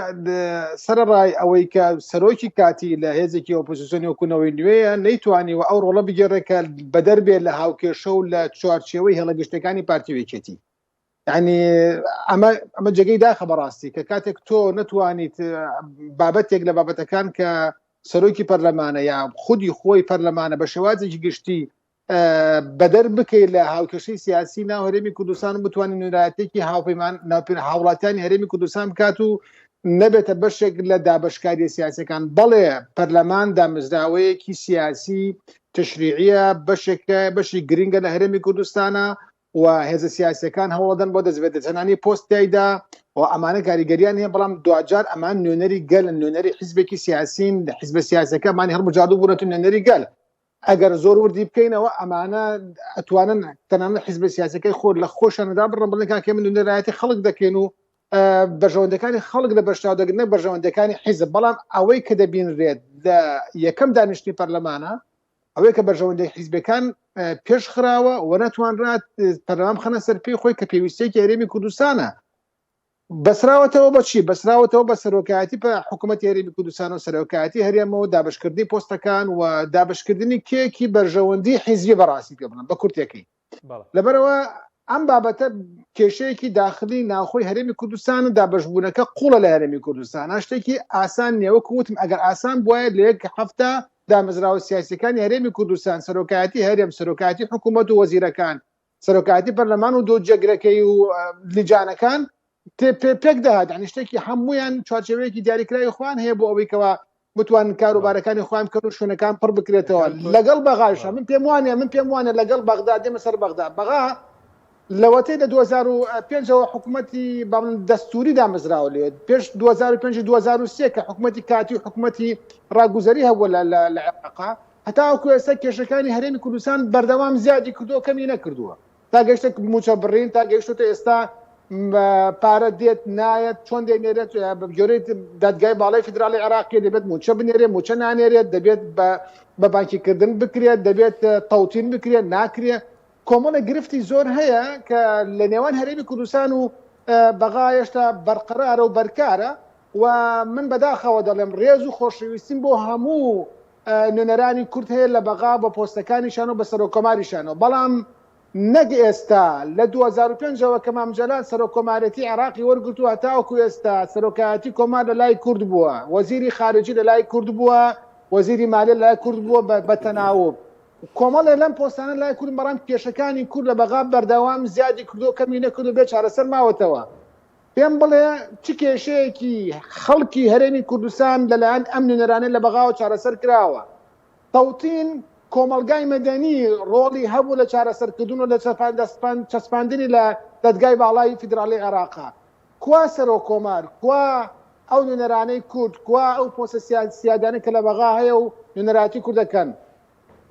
سەرەڕای ئەوەی کە سەرۆکی کاتی لە هێزێکی ئۆپۆزیسیۆنی وەکو نەوەی نوێیە نەیتوانیوە ئەو ڕۆڵە بگێڕێ کە بەدەر بێت لە هاوکێشە و لە چوارچێوەی هێڵە گشتەکانی پارتی و یەکێتی یعنی ئەمە ئەمە جێگەی داخە بەڕاستی کە کاتێک تۆ نەتوانیت بابەتێک لە بابەتەکان کە سەرۆکی پەرلەمانە یا خودی خۆی پەرلەمانە بە شێوازێکی گشتی بەدەر بکەیت لە هاوکێشەی سیاسی ناو هەرێمی کوردستان و بتوانین نوێنەرایەتێکی هاوپەیمان هاوڵاتیانی هەرێمی کوردستان بکات و نەبێتە بەشێک لە دابەشکاریە سیاسەکان بەڵێ پەرلەمان دامەزراوەیەکی سیاسی تشریعیە بەشێکە بەشی گرنگە لە هەرێمی کوردستانە و هێزە سیاسەکان هەوڵدەن بۆ دەستبەدەستهێنانی پۆست تیایدا و ئەمانە کاریگەریان هەیە بەڵام دواجار ئەمان نوێنەری گەل نوێنەری حیزبێکی سیاسین حیزبە سیاسەکە ئەمانی هەڵبژاردوو بوونەتە نوێنەری گەل ئەگەر زۆر وردی بکەینەوە ئەمانە ئەتوانن تەنانەت حیزبە سیاسەکەی خۆر لە خۆشیاندا بڕن بڵێن کاکە من نوێنەرایەتی خەڵک دەکەین و بەرژەوەندەکانی خەڵک لە بەرچاو دەگرن نەک بەرژەوەندەکانی حیزب بەڵام ئەوەی کە دەبینرێت لە یەکەم دانیشتنی پەرلەمانە ئەوەی کە بەرژەوەندی حیزبەکان پێش خراوە و نەتوانرات پەرلەمان بخەنە سەر پێی خۆی کە پێویستێکی هەرێمی کوردستانە بەسراوەتەوە بە چی؟ بەسراوەتەوە بە سەرۆکایەتی پە حکوومەتی هەرێمی کوردستان و سەرۆکایەتی هەرێمەوە دابشکردنی پۆستەکان و دابشکردنی کێکی بەرژەوەندی حیزبی بەڕاستی پێ بڵێم بە کورتەکەی لەبەرەوە ئەم بابەتە کێشەیەکی داخلی ناوخۆی هەرێمی کوردستان و دابشبوونەکە قوڵە لە هەرێمی کوردستان شتێکی ئاسان نییە وەکو وتم ئەگەر ئاسان بواە لە یەک هەفتە دامەزراوە سیاسەکانی هەرێمی کوردستان سەرۆکایەتی هەرێم سەرۆکایەتی حکوومەت و وەزیرەکان سەرۆکایەتی پەرلەمان و دو جێگرەکەی و لیجانەکان پێک دەهات یعنی شتێکی هەمویان چوارچێوەیەکی دیاریکراوی خۆیان هەیە بۆ ئەوەی کەوا بتوانن کاروبارەکانی خۆیان بکەن و شوێنەکان پڕ بکرێتەوە لەگەڵ بەغاشە من پێم وانە من پێم وانە لەگەڵ بەغدا دێمە سەر بەغدا بەغا لەوەتەی لە 2005ەوە حکوومەتی بەڵام دەستوری دامەزراوە لێ پێش 2005 2003 کە حکوومەتی کاتی و حکوومەتی ڕاگوزەری هەبووە لە عێراقا هەتاوەکو ئێستا کێشەکانی هەرێمی کوردستان بەردەوام زیادی کردووە کەمی نەکردووە تا گەیشتە موچە بڕین تا گەیشتۆتە ئێستا پارە دێت نایەت چۆن دەینێرێت بە گوێرەی دادگای باڵای فیدراڵی عێراقی دەبێت موچە بنێرێت موچە نانێرێت دەبێت بە بانکیکردن بکرێت دەبێت تەوتین بکرێت ناکرێت کۆمەڵە گرفتی زۆر هەیە کە لە نێوان هەرێمی کوردستان و بەغا هێشتا بەرقەرارە و بەرکارە و من بەداخەوە دەڵێم ڕێز و خۆشەویستیم بۆ هەموو نوێنەرانی کورد هەیە لە بەغا بە پۆستەکانیشانەوە بە سەرۆککۆماریشانەوە، بەڵام نەک ئێستا، لە 2005 ەوە کە مام جەلال سەرۆککۆمارێتی عێراقی وەرگرتووە هەتاوەکو ئێستا سەرۆکایەتی کۆمار لە لای کورد بووە، وەزیری خارجی لە لای کورد بووە، وەزیری مالیە لە لای کورد بووە بە تەناوب. کۆمەڵێ لەم پۆستانە لای کوردن، بەڵام کێشەکانی کورد لە بەغا بەردەوام زیادی کردووە کەمی نەکردووە بێ چارەسەر ماوەتەوە. پێم بڵێ چ کێشەیەکی خەڵکی هەرێمی کوردستان لەلایەن ئەم نوێنەرانەی لە بەغاوە چارەسەر کراوە؟ تەوتین کۆمەڵگای مەدەنی ڕۆڵی هەبوو لە چارەسەرکردن و لە چەسپاندنی لە دادگای باڵای فیدراڵی عێراقا. کوا سەرۆک کۆمار؟ کوا ئەو نوێنەرانەی کورد؟ کوا ئەو پۆستە سیادانەی کە لە بەغا هەیە و نوێنەرایەتی کورد دەکەن؟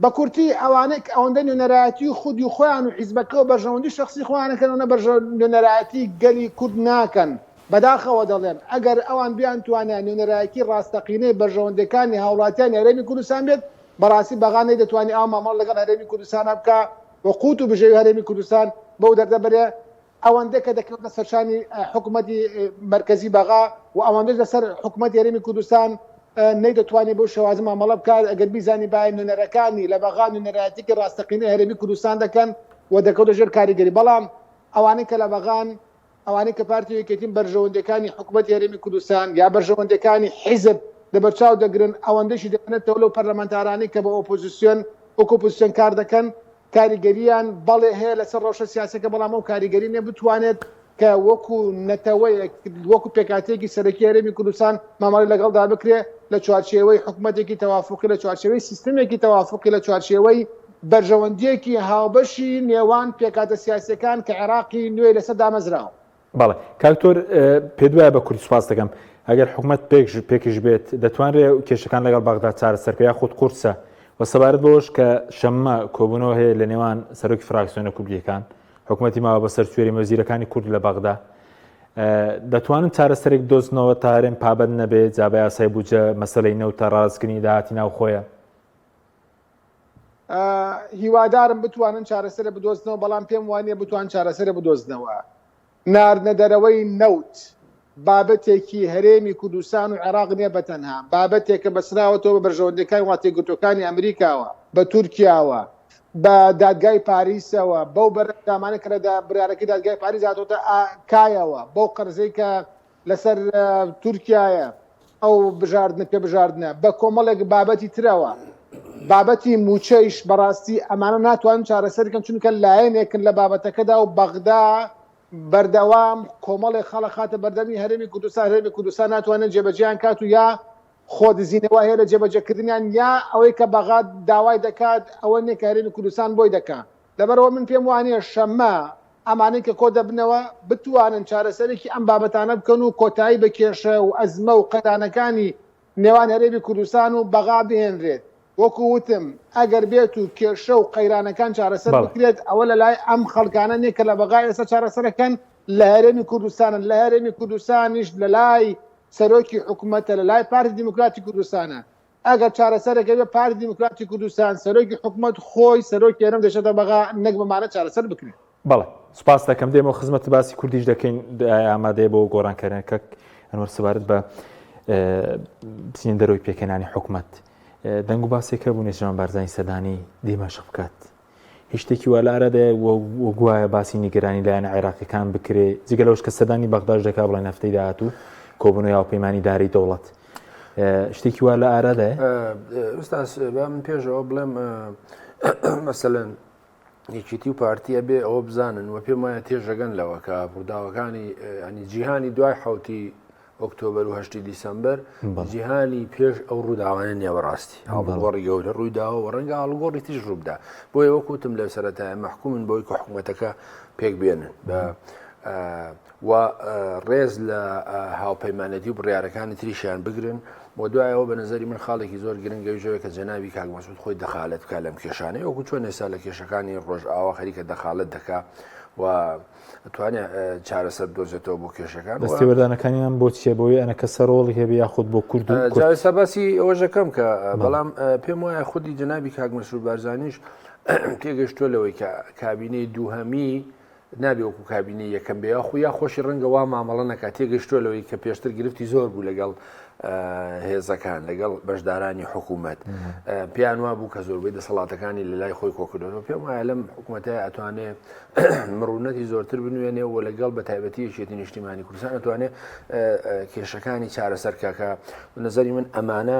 بە کورتی ئەوانەی کە ئەوەندە نوێنەرایەتی خودی خۆیان و حیزبەکە و بەرژەوەندی شەخسی خۆیان ئەکەن ئەونە بەرژە نوێنەرایەتی گەلی کورد ناکەن. بەداخەوە دەڵێم ئەگەر ئەوان بیانتوانایە نوێنەرایەتی ڕاستەقینەی بەرژەوەندیەکانی هاوڵاتیانی هەرێمی کوردستان بێت، بەڕاستی بەغا نەیدەتوانی ئاوا مامەڵە لەگەڵ هەرێمی کوردستانا بکا و قوت و بژێوی هەرێمی کوردستان بەو دەردە بەرێ، ئەوەندە کە دەکەوێتە سەرشانی حکومەتی مەرکەزی بەغا و ئەوەندەش لەسەر حکومەتی هەرێمی کوردستان نەیدەتوانی بەو شێوازە مامەڵە بکات ئەگەر بیزانیبایە نوێنەرەکانی لە بەغا نوێنەرایەتیکی ڕاستەقینەی هەرێمی کوردستان دەکەن و دەکەوتە ژێر کاریگەری بەڵام ئەوانەی کە لە بەغان ئەوانەی کە پارتی و یەکێتین بەرژەوەندیەکانی حکومەتی هەرێمی کوردستان یا بەرژەوەندیەکانی حیزب لەبەرچاو دەگرن ئەوەندەشی دەمێنێتەوە لەو پەرلەمانتارانەی کە بە ئۆپۆزیسیۆن وەک ئۆپۆزیسیۆن کار دەکەن کاریگەریان بەڵێ هەیە لەسەر ڕەوشە سیاسەکە بەڵام ئەو کاریگەری نیە بتوانێت کە وەکو نەتەوەیەک وەکو پێکهاتەیەکی سەرەکی هەرێمی کوردستان مامەڵەی لەگەڵدا بکرێ لە چوارچێوەی حکومەتێکی تەوافقی لە چوارچێوەی سیستمێکی تەوافقی لە چوارچێوەی بەرژەوەندییەکی هاوبەشی نێوان پێکهاتە سیاسییەکان کە عێراقی نوێی لەسەر دامەزراوە. بەڵێ کاک تۆر پێت وایە بە کورتی سوپاس دەکەم ئەگەر حکومەت پێک پێکیش بێت دەتوانرێ کێشەکان لەگەڵ بەغدا چارەسەر بکە یاخود قورسە و سەبارەت بەوەش کە شەممە کۆبوونەوە هەیە لە نێوان سەرۆکی فراکسیۆنە کوردیەکان حکومەتی ماوە بەسەر چوێری وەزیرەکانی کورد لە بەغدا دەتوانن چارەسەرێک دۆزنەوە تا هەرێم پابەند نەبێ جا بە یاسای بودجە مەسەلەی نەوتە ڕاستکردنی داهاتی ناوخۆیە هیوادارم بتوانن چارەسەرە بدۆزنەوە بەڵام پێم وانە بتوان چارەسەرە بدۆزنەوە ناردنە دەرەوەی نەوت بابەتێکی هەرێمی کوردستان و عێراق نیە بەتەنها بابەتێکە بەسراوەتەوە بە بەرژەوەندیەکانی وڵاتە یەکگرتوەکانی ئەمریکاوە بە تورکیاوە بە دادگای پاریسەوە بەو بەرەنجامانە کە لە بڕیارەکەی دادگای پاریس هاتۆتە کایەوە بەو قەرزەی کە لەسەر تورکیایە ئەو بژاردنە پێ بژاردنە بە کۆمەڵێک بابەتی ترەوە بابەتی موچەیش بەڕاستی ئەمانە ناتوانن چارەسەرکەن چونکە لایەنێکن لە بابەتەکەدا و بەغدا بەردەوام کۆمەڵێک خاڵ ئەخاتە بەردەمی هەرێمی کوردستان، هەرێمی کوردستان ناتوانێت جێبەجێیان کات و یا خۆدزینەوە هەیە لە جێبەجێکردنیان یا ئەوەی کە بەغا داوای دەکات ئەوە نییە کە هەرێمی کوردستان بۆی دەکا. لەبەرئەوە من پێم وانییە شەممە ئەمانەی کە کۆدەبنەوە بتوانن چارەسەرێکی ئەم بابەتانە بکەن و کۆتایی بە کێشە و ئەزمە و قەیرانەکانی نێوان هەرێمی کوردستان و بەغا بهێنرێت. وەکو وتم ئەگەر بێت و کێشە و قەیرانەکان چارەسەر بکرێت ئەوە لەلای ئەم خەڵکانە نیە کە لە بەغا ئێستا چارەسەرەکەن لە هەرێمی کوردستانن لە هەرێمی کوردستانیش لەلای سەرۆکی حکوومەتە لەلای پارتی دیموکراتی کوردستانە ئەگەر چارەسەرەکە بێ پارتی دیموکراتی کوردستان سەرۆکی حکوومەت خۆی سەرۆکی هەرێم دەچێتە بەغا نەک بەمانە چارەسەر بکرێت. بەڵێ سوپاس دەکەم دێمەوە خزمەت باسی کوردیش دەکەین ئامادەیە بۆ گۆڕانکاریەکە ئەنوەر سەبارەت بە بچینە دەرەوەی پێکهێنانی حکومەت دەنگ و باسێک هەبوو نێچیرڤان بارزانی سەردانی دیمەشق بکات هیچ شتێکی وا لە ئارادایە و گوایە باسی نیگەرانی لایەنە عێراقیەکان بکرێ جگە لەوەش کە سەردانی بەغداش دەکا بڵێن هەفتەی داهاتوو کۆبوونەوەی هاوپەیمانی دارەی دەوڵەت شتێکی وا لە ئارادایە ئوستاز با من پێشەوە بڵێم مەسەلەن یەکێتی و پارتی ئەبێ ئەوە بزانن و پێم وایە تێژەگەن لەوە کە ڕووداوەکانی ینی جیهانی دوای حوتی ئۆکتۆبەر و هەشتی دیسەمبەر جیهانی پێش ئەو ڕووداوانە نییە بەڕاستی ئاڵوگۆڕی گەورە ڕووی داوە و ڕەنگە ئاڵوگۆڕی تریش ڕووبدا بۆیە وەکوتم لە سەرەتای مەحکومن بۆی کە حکوومەتەکە پێک بێنن بە و ڕێز لە هاوپەیمانەتی و بڕیارەکانی تریشیان بگرن و دوایەوە بە نظری من خاڵێکی زۆر گرنگ ئەویشەوە کە جەنابی کاک مەسعود خۆی دەخالەت بکات لەم کێشانەی وەکو چۆن ئێستا لە کێشەکانی ڕۆژئاوا خەریکە دەخالەت دەکا و توانێت چارەسەر بدۆزێتەوە بۆ کێشەکان دەستێوەردانەکانیان بۆ چییە بۆی ئەنەکەسە ڕۆڵی هەبێ یاخود بۆ کورد و جا ئێستا باسی ئەوەش دەکەم کە بەڵام پێم وایە خودی جەنابی کاک مەسرور بارزانیش تێگەشتووە لەوەی کە کابینەی دووهەمی نابێ وەکو کابینەی یەکەم بێ یاخو یا خۆشی ڕەنگە وا مامەڵە نەکات تێگەشتووە لەوەی کە پێشتر گرفتی زۆر بوو لەگەڵ هێزەکان لەگەڵ بەشدارانی حکوومەت پێیان وا بوو کە زۆربەی دەسەڵاتەکانی لە لای خۆی کۆکردەوە پێم وایە لەم حکوومەتە ئەتوانێ مڕونەتی زۆرتر بنوێنێ و لەگەڵ بە تایبەتی یەکێتی نیشتیمانی کوردستان ئەتوانێ کێشەکانی چارەسەر کاکە نظری من ئەمانە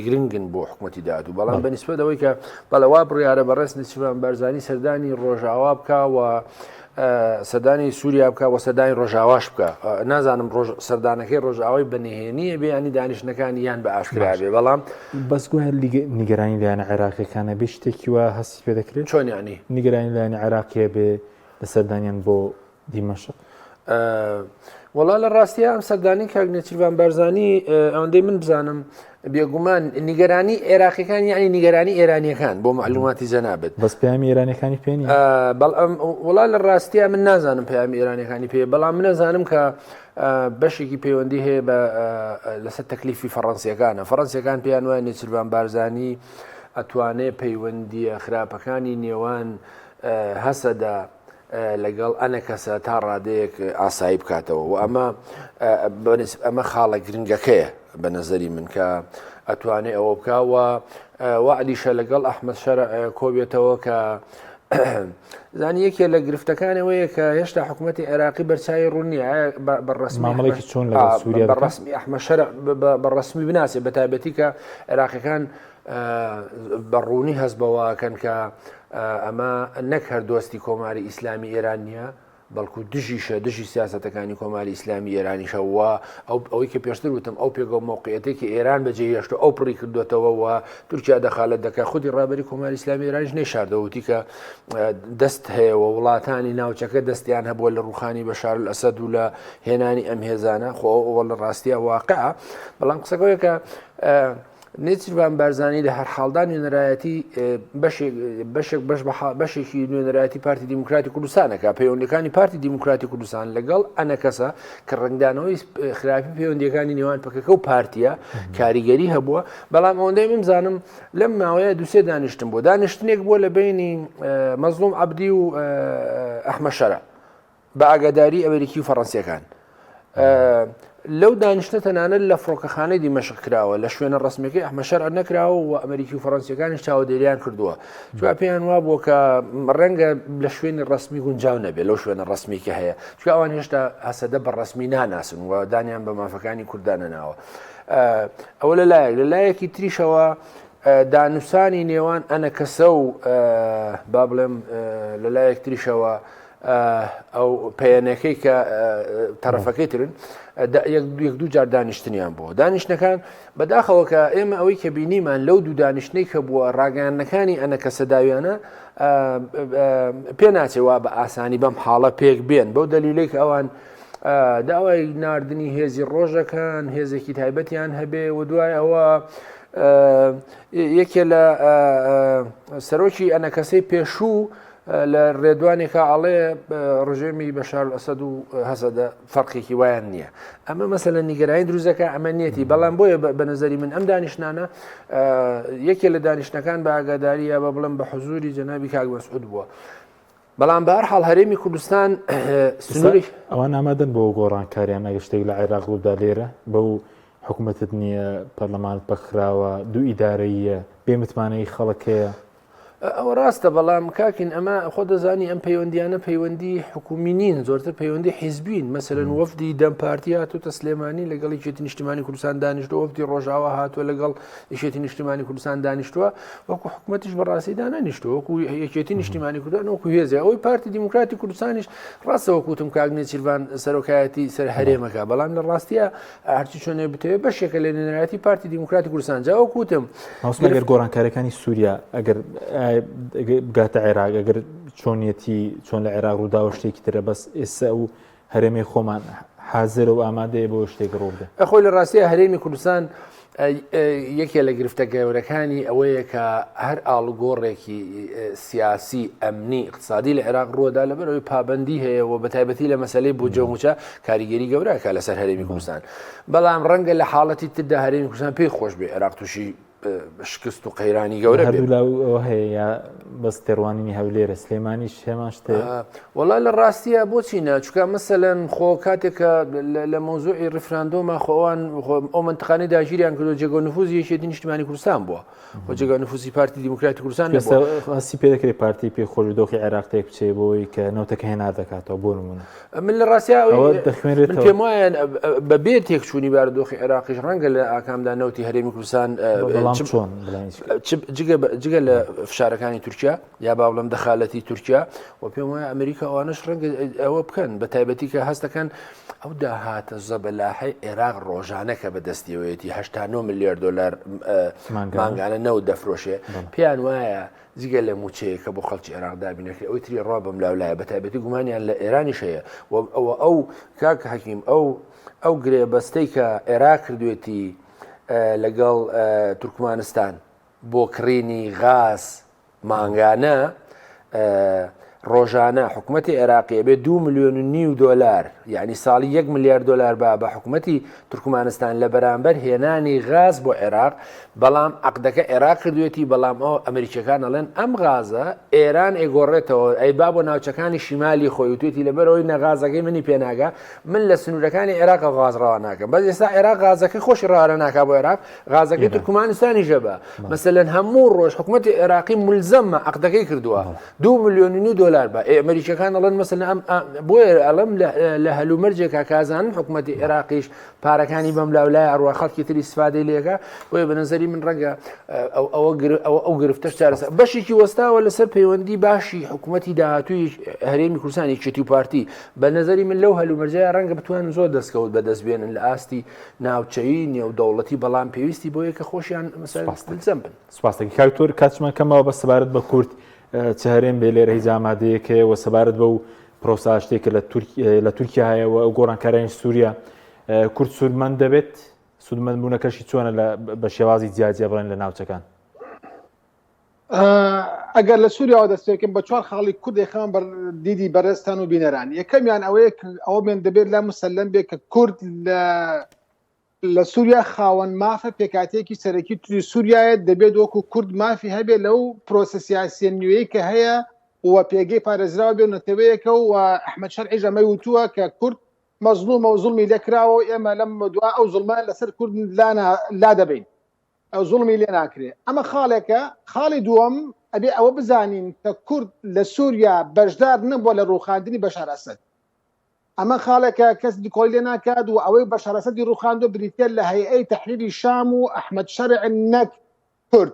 گرنگن بۆ حکوومەتی داهاتوو بەڵام بە نیسبەت ئەوەی کە بەڵێ وا بڕیارە بەڕێز نێچیرڤان بارزانی سەردانی ڕۆژاوا بکا و سەردانی سووریا بکە و سەردانی ڕۆژاواش بکە نازانم ڕۆژ سەردانەکەی ڕۆژاوای بە نهێنیە بێ ینی دانیشتنەکانی یان بە ئاشکرا بێ بەڵام بەس گوایە نیگەرانی لایەنە عێراقیەکانە بێ شتێکی وا هەستی پێ دەکرێت چۆن یعنی نیگەرانی لایەنە عێراقیە بێ لە سەردانیان بۆ دیمەشق؟ وەڵا لە ڕاستیە ئەم سەردانی کاک نێچیرڤان بارزانی ئەوەندەی من بزانم بێگومان نیگەرانی عێراقیەکان یعنی نیگەرانی ئێرانیەکان بۆ معلوماتی جەنابت بەس پەیامی ئێرانەکانی پێ نیە بەڵام وڵا لە ڕاستیە من نازانم پەیامی ئێرانەکانی پێ بەڵام من نازانم کە. بەشێکی پەیوەندی هەیە بە لەسەر تەکلیفی فەڕەنسیەکانە فەڕەنسیەکان پێیان وایە نێچیرڤان بارزانی ئەتوانێ پەیوەندیە خراپەکانی نێوان هەسەدە لەگەڵ ئەنەکەسە تا ڕادەیەک ئاسایی بکاتەوە و ئەمە ئەمە خاڵە گرنگەکەیە بە نەزەری من کە ئەتوانێ ئەوە بکا و وەعدیشە لەگەڵ ئەحمەد شەرع کۆبێتەوە کە زانی یەکێ لە گرفتەکانەوەیە کە هێشتا حکوومەتتی عێراقی بەرچوی ڕوون نییە بە ڕسمی چۆن لە سووریا بە ڕسمی ئەحمە شەرع بە ڕسمی بناسێ بە تایبەتی کە عێراقیەکان بە ڕوونی هەست بەوەکەن کە ئەمە نەک هەر دۆستی کۆماری ئیسلامی ئێران نییە بەڵکو دژیشە، دژی سیاسەتەکانی کۆماری ئیسلامی ئێرانیشە و ئەو ئەوەی کە پێشتر وتم ئەو پێگە و مەوقعیەتەی کە ئێران بەجێی هێشتووە ئەو پڕی کردوێتەوە و تورکیا دەخالەت دەکات خودی ڕابەری کۆماری ئیسلامی ئێرانیش نەیشاردەوە وتی کە دەست هەیە و وڵاتانی ناوچەکە دەستیان هەبووە لە ڕوخانی بەشار ئەسەد و لە هێنانی ئەم هێزانە خۆ ئەوە لە ڕاستیە واقعە بەڵام قسەکەوەیە کە نێچیرڤان بارزانی لە هەر حاڵدا نوێنەرایەتی بەشێک بەشێک بەش بەشێکی نوێنەرایەتی پارتی دیموکراتی کوردستانەکە پەیوەندەکانی پارتی دیموکراتی کوردستان لەگەڵ ئەنەکەسە کە ڕنگدانەوەی خراپی پەیوەندیەکانی نێوان پەکەکە و پارتیە کاریگەری هەبووە بەڵام ئەوەندەی من زانم لەم ماوەیە دوسێ دانیشتن بۆ دانیشتنێک بووە لە بینی مەزلوم عەبدی و ئەحمە شەرع بە ئاگاداری ئەمریکی و فەڕەنسیەکان. لەو دانیشتە تەنانەت لە فڕۆکەخانەی دیمەشق کراوە لە شوێنە ڕسمیەکەی ئەحمە شەرع نەکراوە و ئەمریکی و فەڕەنسیەکانیش چاودێریان کردووە چوا پێیان وا بووە کە ڕەنگە لە شوێنی ڕسمی گونجاو نەبێت لەو شوێنە ڕسمی کە هەیە چکە ئەوان هێشتا هەسەدە بە ڕسمی ناناسن و دانیان بە مافەکانی کوردانە ناوە ئەوە لە لایەک لە لایەکی تریشەوە دانوسانی نێوان ئەنەکەسە و با بڵێم لە لایەک تریشەوە ئەو پەیەنەکەی کە تەرەفەکەی ترن یەک دوو جار دانیشتنیان بووە دانیشتەکان بەداخەوە کە ئێمە ئەوەی کە بینیمان لەو دوو دانیشتنەی کە بووە ڕاگەیاندنەکانی ئەنە کەسە داویانە پێ ناچێ وا بە ئاسانی بەم حاڵە پێک بێن بەو دەلیلێک ئەوان داوای ناردنی هێزی ڕۆژەکان هێزێکی تایبەتیان هەبێ و دوای ئەوە یەکێ لە سەرۆکی ئەنەکەسەی پێشوو لە ڕێدوانێکا ئەڵێ ڕژێمی بەشار ئەسەد و هەسەدە فەرقێکی وایان نییە ئەمە مەسەلە نیگەرانی دروزەکە ئەمە نیەتی بەڵام بۆیە بە نظری من ئەم دانیشتانە یەکێ لە دانیشتەکان بە ئاگاداری یا بە بڵم بە حزوری جەنابی کاک مەسعود بووە بەڵام بە هەر حاڵ هەرێمی کوردستان سنووری ئەوان ئامادەن بۆ گۆڕانکاریان ئەگەر شتێک لە عێراق ڕوودا لێرە بەو حکوومەتت نییە پەرلەمانت پەکخراوە دوو ئیدارەیە بێ متمانەی خەڵک هەیە ئەوە ڕاستە بەڵام کاکین ئەمە خۆ دەزانی ئەم پەیوەندیانە پەیوەندی حکومی نین زۆرتر پەیوەندی حیزبین مەسەرەن وەفدی دەم پارتی هاتوتە سلێمانی لەگەڵ یەکێتی نیشتمانی کوردستان دانیشتووە وەفدی ڕۆژاوا هاتووە لەگەڵ یەکێتی نیشتمانی کوردستان دانیشتووە وەکو حکوومەتیش بەڕاستی دانەنیشتووە وەکو یەکێتی نیشتیمانی کوردستان وەکو هێزێ ئەوەی پارتی دیموکراتی کوردستانیش ڕاستە وەکوتم کاک نێچیرڤان سەرۆکایەتی سەر هەرێمەکە بەڵام لە ڕاستیە هەرچی چۆنێ بتەوێت بەشێکە لە نوێنەرایەتی پارتی دیموکراتی کوردستان جا وەکو وتم مامۆستا ئەگەر گۆڕانکاریەکانی سووریا ئەگەر بگاتە عێراق ئەگەر چۆنیەتی چۆن لە عێراق ڕووداوە شتێکی ترە بەس ئێستا ئەو هەرێمی خۆمان حازرە و ئامادەیە بۆ شتێک ڕوو بدە خۆی لە ڕاستیە هەرێمی کوردستان یەکێ لە گرفتە گەورەکانی ئەوەیە کە هەر ئاڵوگۆڕێکی سیاسی ئەمنی اقتصادی لە عێراق ڕوودا لەبەرەوەی پابندی هەیە و بەتایبەتی لە مەسلەی بودجە و موچە کاریگەری گەورەکە لەسەر هەرێمی کوردستان بەڵام ڕەنگە لە حاڵەتی تردا هەرێمی کوردستان پێی خۆش بێ عێراق تووشی شکست و قەیرانی گەورە بێ. هەردوولا ئەوە هەیە یا بەس تێڕوانینی هەولێرە سلێمانیش هێمان شتێ وەڵا لە ڕاستیە بۆچی نا چونکە مەسەلەن خۆ کاتێک کە لە مەوزوعی ڕیفراندۆما خۆ ئەوان ئەو منتقانەی داگیریان کردو جێگە نفوزی یەکێتی نیشتمانی کوردستان بووە خۆ جێگە نفوزی پارتی دیموکراتی کوردستان نەبووە هەستی پێ دەکرێت پارتی پێ خۆش دۆخی عێراق تێک بچێ بۆی کە نەوتەکە هێنار دەکاتەوە بۆ نمونە من لە ڕاستیا ئەوە دەخوێنرێتەوە پێم وایە بەبێ تێکچوونی بارودۆخی عێراقیش ڕەنگە لە ئاکامدا نەوتی هەرێمی کوردستان بەڵام چۆن جگە لە فشارەکانی تورکیا یا با بڵێم دەخالەتی تورکیا و پێم وایە ئەمریکا ئەوانش ڕەنگە ئەوە بکەن بە تایبەتی کە هەستەکەن ئەو داهاتە زەبەلاحەی عێراق ڕۆژانە کە بەدەستیەوەیەتی 89 ملیار دلار مانگانە نەوت دەفرۆشێ پێیان وایە جگە لە مووچەیەک کە بۆ خەڵکی عێراق دابین نەکرێت ئەوی تری ڕا بەم لاولایە بە تایبەتی گومانیان لە ئێرانیش هەیە و ئەوە ئەو کاک حەکیم ئەو ئەو گرێبەستەی کە عێراق کردوێتی لەگەڵ تورکمانستان بۆ کڕینی غاز مانگانە. ڕۆژانە حکومەتی عێراقی ئەبێ دوو ملیۆن و نیو دۆلار یعنی ساڵی یەک ملیار دۆلار با بە حکومەتی تورکمانستان لە بەرامبەر هێنانی غاز بۆ عێراق بەڵام عەقدەکە عێراق کردوێتی بەڵام ئەو ئەمریکیەکان ئەڵێن ئەم غازە ئێران ئەیگۆڕێتەوە ئەی با بۆ ناوچەکانی شیمالی خۆی وتوێتی لەبەرەوەی نەغازەکەی منی پێناگا من لە سنوورەکانی عێراق غاز ڕەوا ناکەم بەس ئێستا عێراق غازەکەی خۆشی ڕەوانە ناکا بۆ عێراق غازەکەی تورکمانستانی ژەبە مەسەلەن هەموو ڕۆژ حکوومەتی عێراقی ملزەمە عقدەکەی کردووە دو ملیۆن و دۆلار بە ئەمریکەکان ئەڵێن مەسەلەن ئەم بۆیە ئەڵم لە هەلومەرجێکا کازانن حکوومەتی عێراقیش پارەکانی بەم لاولای ئەڕوا خەڵکی تری استفادەی لێکە بۆیە بە نظری من ڕەنگە ئەوە ئەو گرفتەش چارەسەر بەشێکی وەستاوە لەسەر پەیوەندی باشی حکوومەتی داهاتووی هەرێمی کوردستان یەکێتی و پارتی بە نظری من لەو هەلومەرجەیە ڕەنگە بتوانن زۆر دەستکەوت بەدەست بێنن لە ئاستی ناوچەیی نێودەوڵەتی بەڵام پێویستی بۆیە کە خۆشیان ملزەم بن. سپاس دەکەین کاک تۆر کاتمان کەمەوە بە سەبارەت بە کورد چ هەرێم بێ لێرە هیچ ئامادەیەک هەیە و سەبارەت بەو پرۆسە ئاشتیە کە لە تورکیا هەیە و ئەو گۆڕانکاریانی سووریا کورد سوودمەند دەبێت سوودمەند بوونەکەشی چۆنە لە بە شێوازی جیاجیا بڵێن لە ناوچەکان ئەگەر لە سووریاوە دەست پێکەم بە چوار خاڵی کورد دەیخەمە بەر دیدی بەڕێزتان و بینەران یەکەمیان ئەوەیە ئەوە بێن دەبێت لا مسلم بێ کە کورد لە لە سووریا خاوەن مافە پێکاتەیەکی سەرەکی تری سووریایە دەبێت وەکو کورد مافی هەبێت لەو پرۆسە سیاسیە نوێی کە هەیە و پێگەی پارێزراو بێ نەتەوەیەکە و ئەحمەد شەرعیش ئەمەی وتووە کە کورد مەزڵومە و زوڵمی لێکراوە و ئێمە لەم دوا ئەو زوڵمە لەسەر کورد لا دەبین ئەو زوڵمی لێ ناکرێ ئەمە خاڵێکە خاڵی دووەم ئەبێ ئەوە بزانین کە کورد لە سووریا بەشدار نەبووە لە ڕووخاندنی بەشار ئەسەد ئەمە خاڵێکە کەس نکۆڵی لێ ناکات و ئەوەی بەشار ئەسەدی ڕووخاندووە بریتیە لە هەیئەی تەحریری شام و ئەحمەد شەرع نەک کورد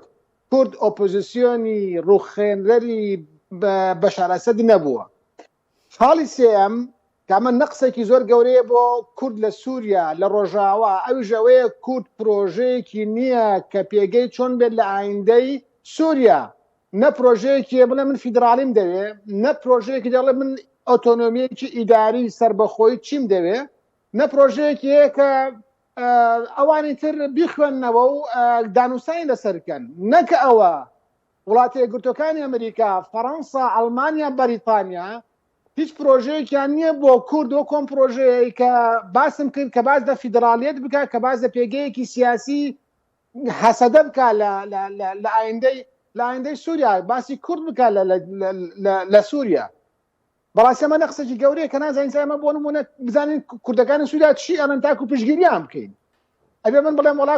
کورد ئۆپۆزیسیۆنی ڕووخێنەری بەشار ئەسەد نەبووە خاڵی سێیەم کە ئەمە نەقسێکی زۆر گەورەیە بۆ کورد لە سووریا لە ڕۆژاوا ئەویش ئەوەیە کورد پرۆژەیەکی نییە کە پێگەی چۆن بێت لە ئایندەی سووریا نە پرۆژەیەکی بڵێ من فیدراڵیم دەوێ نە پرۆژەیەکی دەڵێ من ئۆتۆنۆمیەکی ئیداری سربەخۆی چیم دەوێ نە پرۆژەیەکی هەیە کە ئەوانی تر بیخوێندنەوە و دانوسانی لەسەرکەن نەکە ئەوە وڵاتە یەکگرتووەکانی ئەمریکا، فەڕەنسا، ئەڵمانیا، بەریتانیا هیچ پرۆژەیەکیان نییە بۆ کورد وەک ئەم پرۆژەیەی کە باسم کرد کە باس لە فیدراڵیەت بکا کە باس لە پێگەیەکی سیاسی هەسەدە بکا لە ئایندەی لە ئایندەی سووریا باسی کورد بکا لە سووریا بەڕاستی ئەمە نەقسێکی گەورەیە کە نازانین ئێمە بۆ نمونە بزانین کوردەکانی سووریا چی ئەڵێن تاکو پشتگیریان بکەین ئەبێ من بڵێم وڵا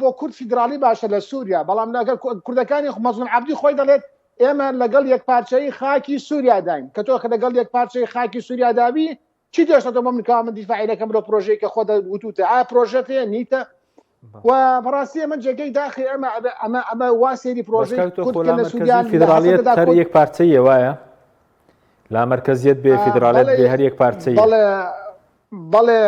بۆ کورد فیدراڵی باشە لە سووریا بەڵام لەگەڵ کوردەکانی مەزڵوم عەبدی خۆی دەڵێت ئێمە لەگەڵ یەکپارچەیی خاکی سووریا داین کە تۆ کە لەگەڵ یەکپارچەی خاکی سووریا دابی چی دێشتە تۆ بۆ من کەوا من دیفاعی دەکەم لەو پرۆژەی کە خۆت وتوتە ئایا پرۆژەت هەیە نیتە و بەڕاستی ئەمە جێگەی داخی ئەمە ئەمە ئەمە وا سەیری پرۆژەی کورد کە لە سووریا فیدراڵیەت هەر یەک پارچەیە وایە لا مەرکەزیەت بێ فیدراڵیەت بێ هەر یەک پارچەیە بەڵێ بەڵێ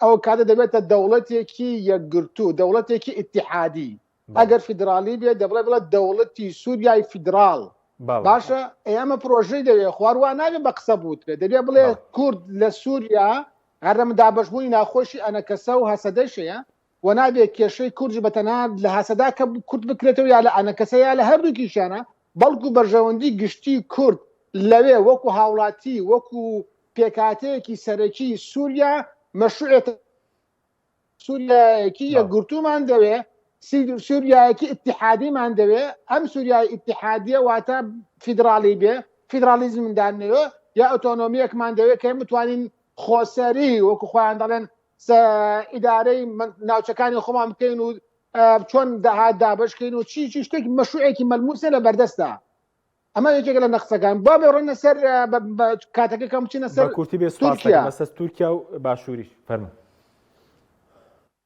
ئەو کاتە دەبێتە دەوڵەتێکی یەکگرتوو دەوڵەتێکی ئیتیحادی ئەگەر فیدراڵی بێ دەبڵێ بڵێ دەوڵەتی سووریای فیدراڵ باشە ئێمە پرۆژەی دەوێ خواروا نابێ بە قسە بوترێ دەبێ بڵێ کورد لە سووریا هەرم دابەشبوونی ناخۆشی ئەنەکەسە و هەسەدەشەیە و نابێ کێشەی کوردش بە تەنها لە هەسەدا کە کورت بکرێتەوە یا لە ئەنەکەسە یا لە هەردووکیشیانە بەڵکو بەرژەوەندی گشتی کورد لەوێ وەکو هاوڵاتی وەکو پێکهاتەیەکی سەرەکی سووریا مەشروعێت سووریایەکی یەکگرتوومان دەوێ سووریایەکی ئیتیحادیمان دەوێ ئەم سووریای ئیتیحادیە واتە فیدراڵی بێ فیدراڵیزم دانەوە یا ئۆتۆنۆمیەکمان دەوێت کە بتوانین خۆسەری وەکو خۆیان دەڵێن ئیدارەی ناوچەکانی خۆمان بکەین و چۆن داهات دابشکەین و چی چی شتێک مەشروعێکی مەلموسە لە بەردەستە ئەمە یەکێکە لە نەقسەکان با بڕۆینە سەر کاتەکە کەم بچینە سەر کورتی بێ تورکیا بەسەر تورکیا و باشووریش فەرموو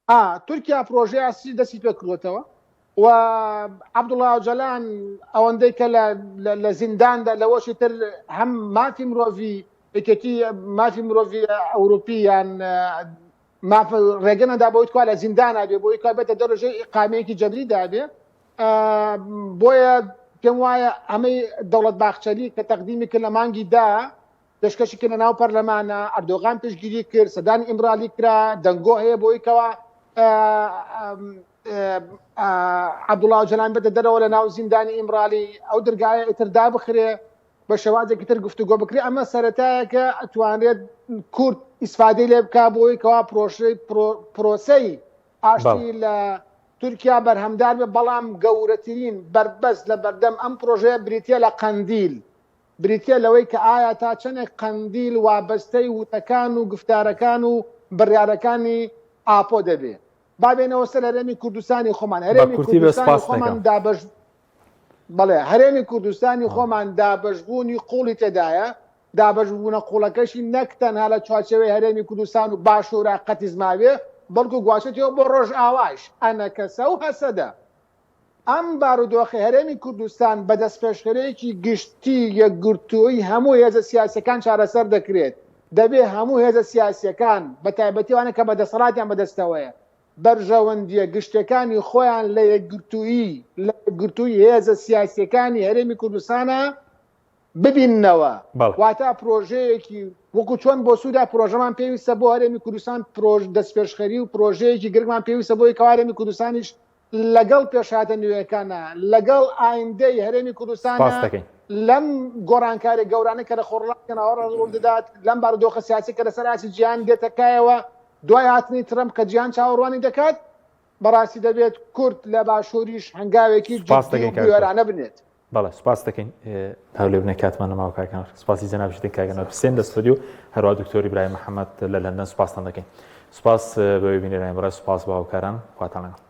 ئا تورکیا پرۆژەی ئاستی دەستی پێ کردوێتەوە و عەبدوڵا ئۆجالان ئەوەندەی کە لە زینداندا لەوەشی تر هەم مافی مرۆڤی یەکێتی مافی مرۆڤی ئەوروپی یان ماف ڕێگە نەدا بۆی تکوا لە زیندانا بێ بۆی کوا بێتە دەرەجەی ئیقامەیەکی جەبری دابێ بۆیە پێم وایە ئەمەی دەوڵەت باخچەلی کە تەقدیمی کرد لە مانگی دا پێشکەشی کرد لە ناو پەرلەمانە ئەردۆغان پشتگیری کرد سەدانی ئیمرالی کرا دەنگۆ هەیە بۆی کەوا عەبدوڵا ئۆجالان بێتە دەرەوە لە ناو زیندانی ئیمرالی ئەو دەرگایە ئیتر دابخرێ. بە شێوازێکی تر گفتوگۆ بکرێت ئەمە سەرەتایەکە ئەتوانرێت کورد ئیسفادەی لێ بکا بۆی کەوا پرۆشەی پرۆسەی ئاشتی لە تورکیا بەرهەمدار بێ بەڵام گەورەترین بەربەست لە بەردەم ئەم پرۆژەیە بریتە لە قەندیل بریتە لەوەی کە ئایا تا چەندێک قەندیل وابەستەی وتەکان و گفتارەکان و بڕیارەکانی ئاپۆ دەبێ با بێنەوە سەر هەرێمی کوردستانی خۆمان هەرێمی کوردستانی خۆمان دابەش بەڵێ هەرێمی کوردستانی خۆمان دابەشبوونی قوڵی تێدایە، دابەشبوونە قوڵەکەشی نەک تەنها لە چوارچێوەی هەرێمی کوردستان و باشوورا قەتیس ماوێ، بەڵکو گواستێتەوە بۆ ڕۆژئاوایش، ئەنەکەسە و هەسەدە. ئەم بارودۆخەی هەرێمی کوردستان بە دەستپێشخەرییەکی گشتی یەکگرتووی هەموو هێزە سیاسییەکان چارەسەر دەکرێت. دەبێ هەموو هێزە سیاسییەکان، بەتایبەتی ئەوانە کە بە دەسەڵاتیان بەدەستەوەیە، بەرژەوەندییە گشتیەکانی خۆیان لە یەکگرتوویی لە یەکگرتووی هێزە سیاسییەکانی هەرێمی کوردستانا ببیننەوە. واتە پرۆژەیەکی وەکو چۆن بۆ سووریا پرۆژەمان پێویستە بۆ هەرێمی کوردستان پرۆژ دەستپێشخەری و پرۆژەیەکی گرنگمان پێویستە بۆی کەوا هەرێمی کوردستانیش لەگەڵ پێشهاتە نوێیەکانا لەگەڵ ئایندەی هەرێمی کوردستانا لەم گۆڕانکاری گەورانە کە لە خۆڕڵاتی ناوەڕاست ڕوودەدات لەم بارودۆخە سیاسی کە لەسەر ئاستی جیهان دێتە کایەوە دوای هاتنی ترەمپ کە جیهان چاوەڕوانی دەکات، بەڕاستی دەبێت کورد لە باشووریش هەنگاوێکی سوپاس جدی دەکەین و کاک دکتۆر. بوێرانە بنێت. بەڵێ سوپاس دەکەین هەولێر کاتمان نەماوە کاک ئەنوەر سوپاسی جەنابیشت دەکەین کاک ئەنوەر حوسێن لە ستۆدیۆ هەروەها دکتۆر ئیبراهیم محەممەد لە لەندەن سوپاستان دەکەین سوپاس بەوەی بینەرانی بەڕێز سوپاس بۆ هاوکاران خواتان لەگەڵ.